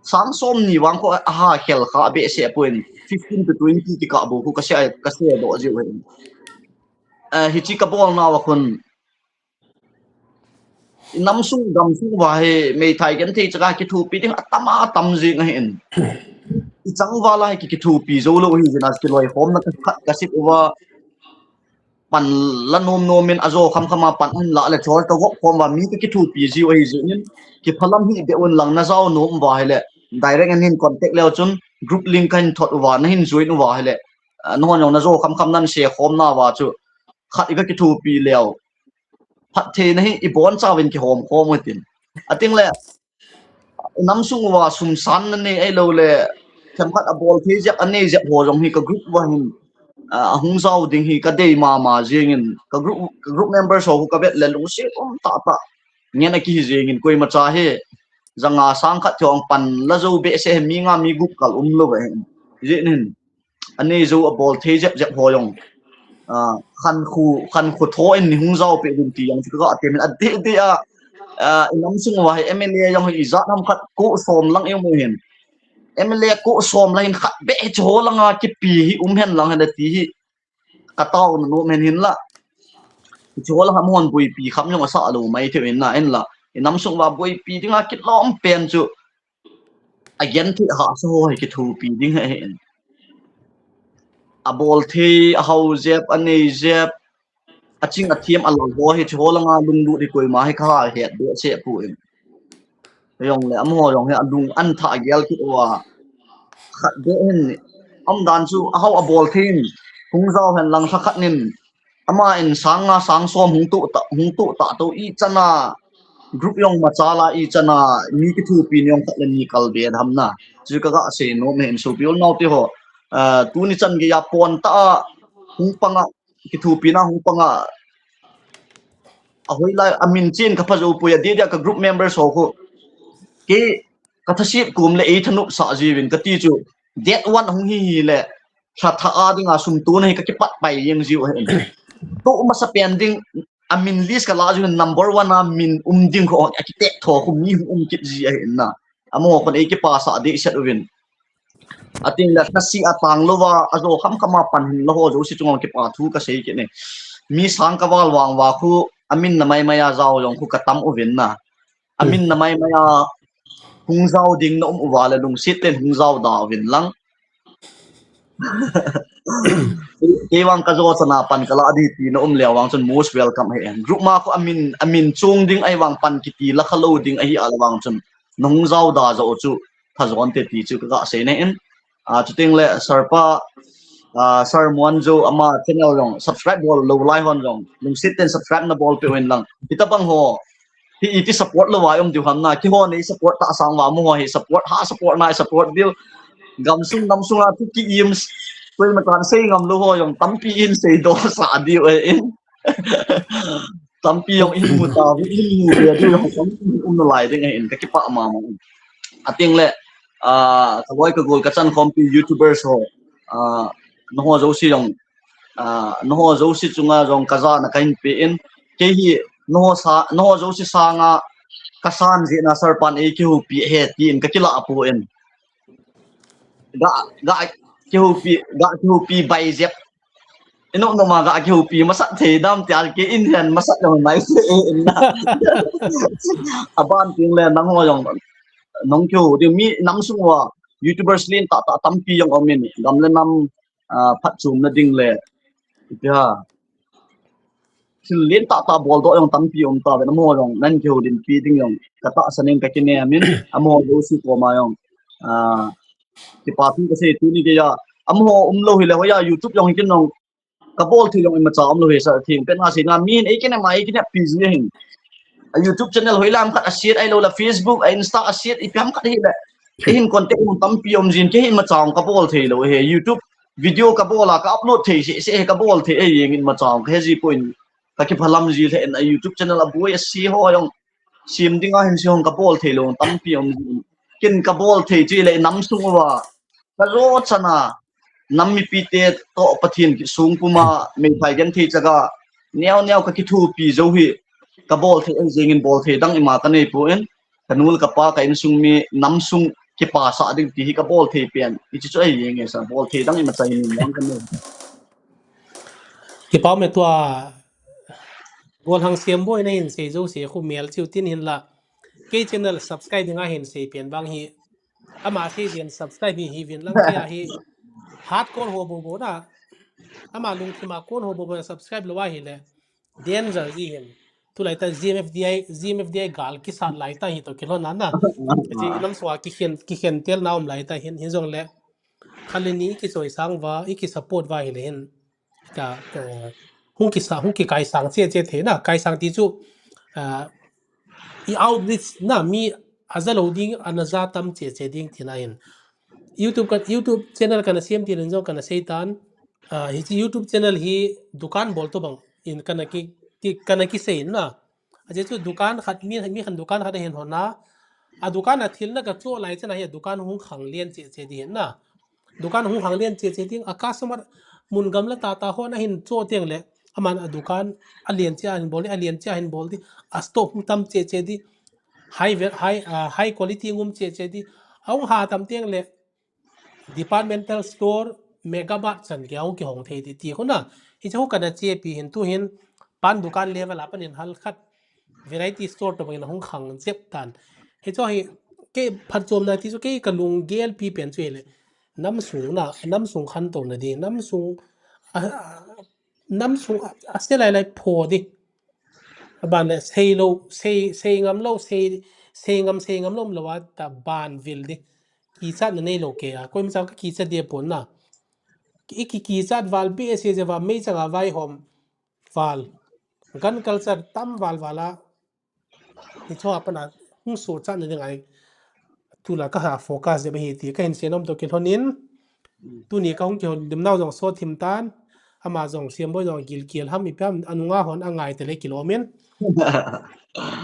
sang somni vang khu aha khel kha behseh pon, fifteen to twenty kikah bou khu kase, kasedoh jiu ahin. Eh, hiche kabolnau a khun, inam sung gam sung uva hi meithai genthei chaga kithopi ding atam atam jeng ahin. Ichang uva la hi ki, kithopi jou lou ahi jeh in, kiloikhomna khat kasem uva, pan la nom nom in ajo khamkham a pan ahin lah le chol kagop khom uva mi ka kithopi jiu ahi jeh in, kiphalam hih beh un lang, najao nom uva hile, direct in hin contact leu chun group link kahin thot uva, nahin join uva hile, ah, nahon jong najo khamkham nan sekhom nauva chu khat ika kithopi leu, phattheina hi ibonchauvin kihom khom u hitin. Ating le, inam sung uva sum san nanei ahilou le, themkhat abol thei jep, anei jep ho jong hi ka group uva hin, ah, ahung jao ding hi kadei mama jeng in, ka group, ka group members ho khu kavet le lungset um tahtah ngen akihi jeng in, koimacha hi janga sangkhat thei hung pan la jou behseh hi mi nga mi gup kal umlou ahin. Hijeh in, anei jou abol thei jep jep ho jong, ah, khankho, khankho tho in nei hung jao peh uvin ti jong chu kaga temin, adeh deh a, ah, inam sung uva hi MLA jong hi ijat ham khat ko som lang ium u hin. MLA ko som lang hin khat beh hiche ho langa kipe hi um hen lang hile ti hi kataona nom hen, hinla hiche ho langa amahon boipi kham jong asah lou maithei u hin na, hinla inam sung uva boipi dinga kilom pen chu agenthei hahsa ho hi kithopi ding ahin. Abol thei, ahao jep, anei jep, aching athem alal ho hi hiche ho langa lunglut hi koima hi kaha het behseh poi. Hijongle amaho jong hi alung anthah gel kit uva, khat beh hin, umdan chu ahao abol thei in hung jao hen lang, lhakhat nin ama in sang nga sang som hung toh ta, hung toh ta tou, ichan a group jong machal a, ichan a mi kithopi ni jong khat le ni kalbe ham na, chu kaga sei nom ahin. Sopi u le nao te ho, ah, tuni chan geiya pon tah a hung pang a, kithopina hung pang a, ahoilai amin chen kapha jou poi, adeh deh a ka group members ho khu kei kathaset kom le eithanop sah jiuvin kati chu, date one ahung hi hile, lha thah a dinga sum tona hi kakipat pai jeng jiu ahin. Toh masapen ding, amin list kalah jiuvin, number one a min um ding khu akitep tho khu mi hung um kit ji ahin na. Amaho khun eikipasah dehset uvin. Ating le lhasih a tang louva ajo khamkham a pan hin la ho jouse chunga kipa thu kasei kit e. Mi sang kaval vang uva khu, amin na maimai a jao jong khu katam uvin na. Amin na maimai a hung jao ding naum uva le lungset ten hung jao da uvin lang. Kei vang kajo chana pan kalah ding ti naum leu vang chun most welcome ahi. Group ma khu amin, amin chung ding ahi vang, pan kiti la khalou ding ahi a le vang chun nahung jao da jou chu phajon te ti chu kaga sei ne in. Ah, chuteng le Sir pa, ah, Sir Muanjo ama channel jong subscribe bol lou lai hon jong lungset ten subscribe nabol peh uvin lang. Hitabang ho hi iti support louva um diu ham na, keiho nei support tahsa uva, amaho hi support, ha support na support diu. Gamsung namsung a thu ki-im, koima chan sei ngam lou ho jong tampi in seidoh sah diu ahin. Tampi jong imu ta, imu be diu jong tampi um nalai ding ahin, kakipah mama. Ating le, ah, kaloi kagol kachan khompi YouTubers ho, ah, nangho jouse jong, ah, nangho jouse chunga jong kajana kahin pe in, kei hi nangho sa, nangho jouse sanga kasan jeh na Sir pan eikihoupi ahi tin kakilah poi. Ga, ga kihoupi, ga kihoupi bai jep. Ino no ma ga kihoupi masat thei dam ti al ke in hen masat jong nai se e in na. Aban ting le nangho jong nong kihou ding mi nam sung uva YouTubers lentah tah tampi jong um in gam le nam, ah, phatchomna ding le ipi ham. Thil lentah tah boldoh jong tampi um tave, amaho jong nan kihoulimpi ding jong katahsan in kakinem in, amaho jouse koma jong, ah, kipa thu kasei tuni keiya, amaho umlou hile hoiya YouTube jong kin jong kabol thei jong imacha umlou hi Sir Theng pen asei na min eikinem a eikinem pi ji ahin. A YouTube channel hoilam khat asiet ahilou le Facebook, a Insta asiet ipi ham khat hile. Kei hin contact jong tampi um jin, kei hin imacha jong kabol thei lou hi. YouTube video kabol a ka upload thei sese hi kabol thei ahi jeng in imacha jong kahe ji poi. Kakiphalam ji lheh in a YouTube channel aboi asi ho jong sem ding ahin se jong kabol thei lou tampi um jin. Kin kabol thei chu le nam sung uva kajo chana nam mipite toh Pathen kisung puma meithai genthei chaga neo neo kakithopi jou hi kabol thei ahi jeng in bol thei dang ima kanei poi. Kanu le kapa ka insung mi nam sung kipasah ding ti hi kabol thei pen hiche chu ahi jeng e Sir, bol thei dang imacha in jong kanei. Kipah me tua golhang Semboi nahin sei jouse khu melchih u tin hinla kei channel subscribe dinga hin sei pen vang hi ama sei jeh in subscribe hi hiuvin lang kei a hi hardcore ho bou bou na ama lungthim a kon ho bou bou na subscribe lou ahile danger ji hin. Tulai ta GMFDI, GMFDI gal kisat lai ta hi toh kilhon na na. Hiche nam sunga kikhen, kikhen tel na um lai ta hin, hijongle khat le ni ikichoisang uva, ikisupport uva hile hin. Ka, ka, hung kisa, hung kikaisang che che thei na, kaisang ti chu, ah, i outreach na mi aja lou ding, ana ja tam che che ding tina hin. YouTube ka, YouTube channel kana sem ti len jong kana sei tan, ah, hiche YouTube channel hi dukan bol tobang in kana ki, ki, kana kisei na. Ajeh chu dukan khat mi, mi khan dukan khat ahin hon a, a dukan a thil na kachoh lai chan a hi a dukan hung khang len che che ding hin na. Dukan hung khang len che che ding, a customer mun gamla tah tah hon ahin choh teng le, aman a dukan alen che ahin bol ding, alen che ahin bol ding, a stock hung tam che che ding, high ve-, high, ah, high quality ngum che che ding, ahung ha tam teng le, departmental store, mega mart chan gei a hung kihong thei ding ti khu na. Hiche khu kana chepi hin tu hin pan dukan level a pan in hal khat variety store tobang in ahung khang jep tan. Hiche hi kei phatchomna ti chu kei kalunggelpi pen chu hile nam sung na, nam sung khantouna ding, nam sung a, a, nam sung a, ase lai lai pho ding. Aban le sei lou, sei, sei ngam lou, sei, sei ngam, sei ngam lou, lou a ta ban vil ding. Kichatna neilou kei a, koima chang kakichat ding pon na. Iki, kichat val behseh jeh uva meichang a vaihom val. Gun culture tam val val a. Hiche a pat a hung sochatna ding ahi. Tulai kaha focus jep ahi ti kahin sei nom toh kilhon in. Tuni kahung kihoulim nau jong sothim tan. Ama jong Semboi jong gilkel ham ipi ham anunga hon angai tele kilom in.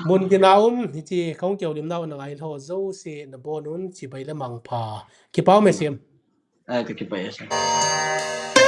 Mun tina um hiche kahung kihoulim nau nangai lou jouse nabon un chibai le mangpha. Kipah me Sem. Ai, kakipah e Sir.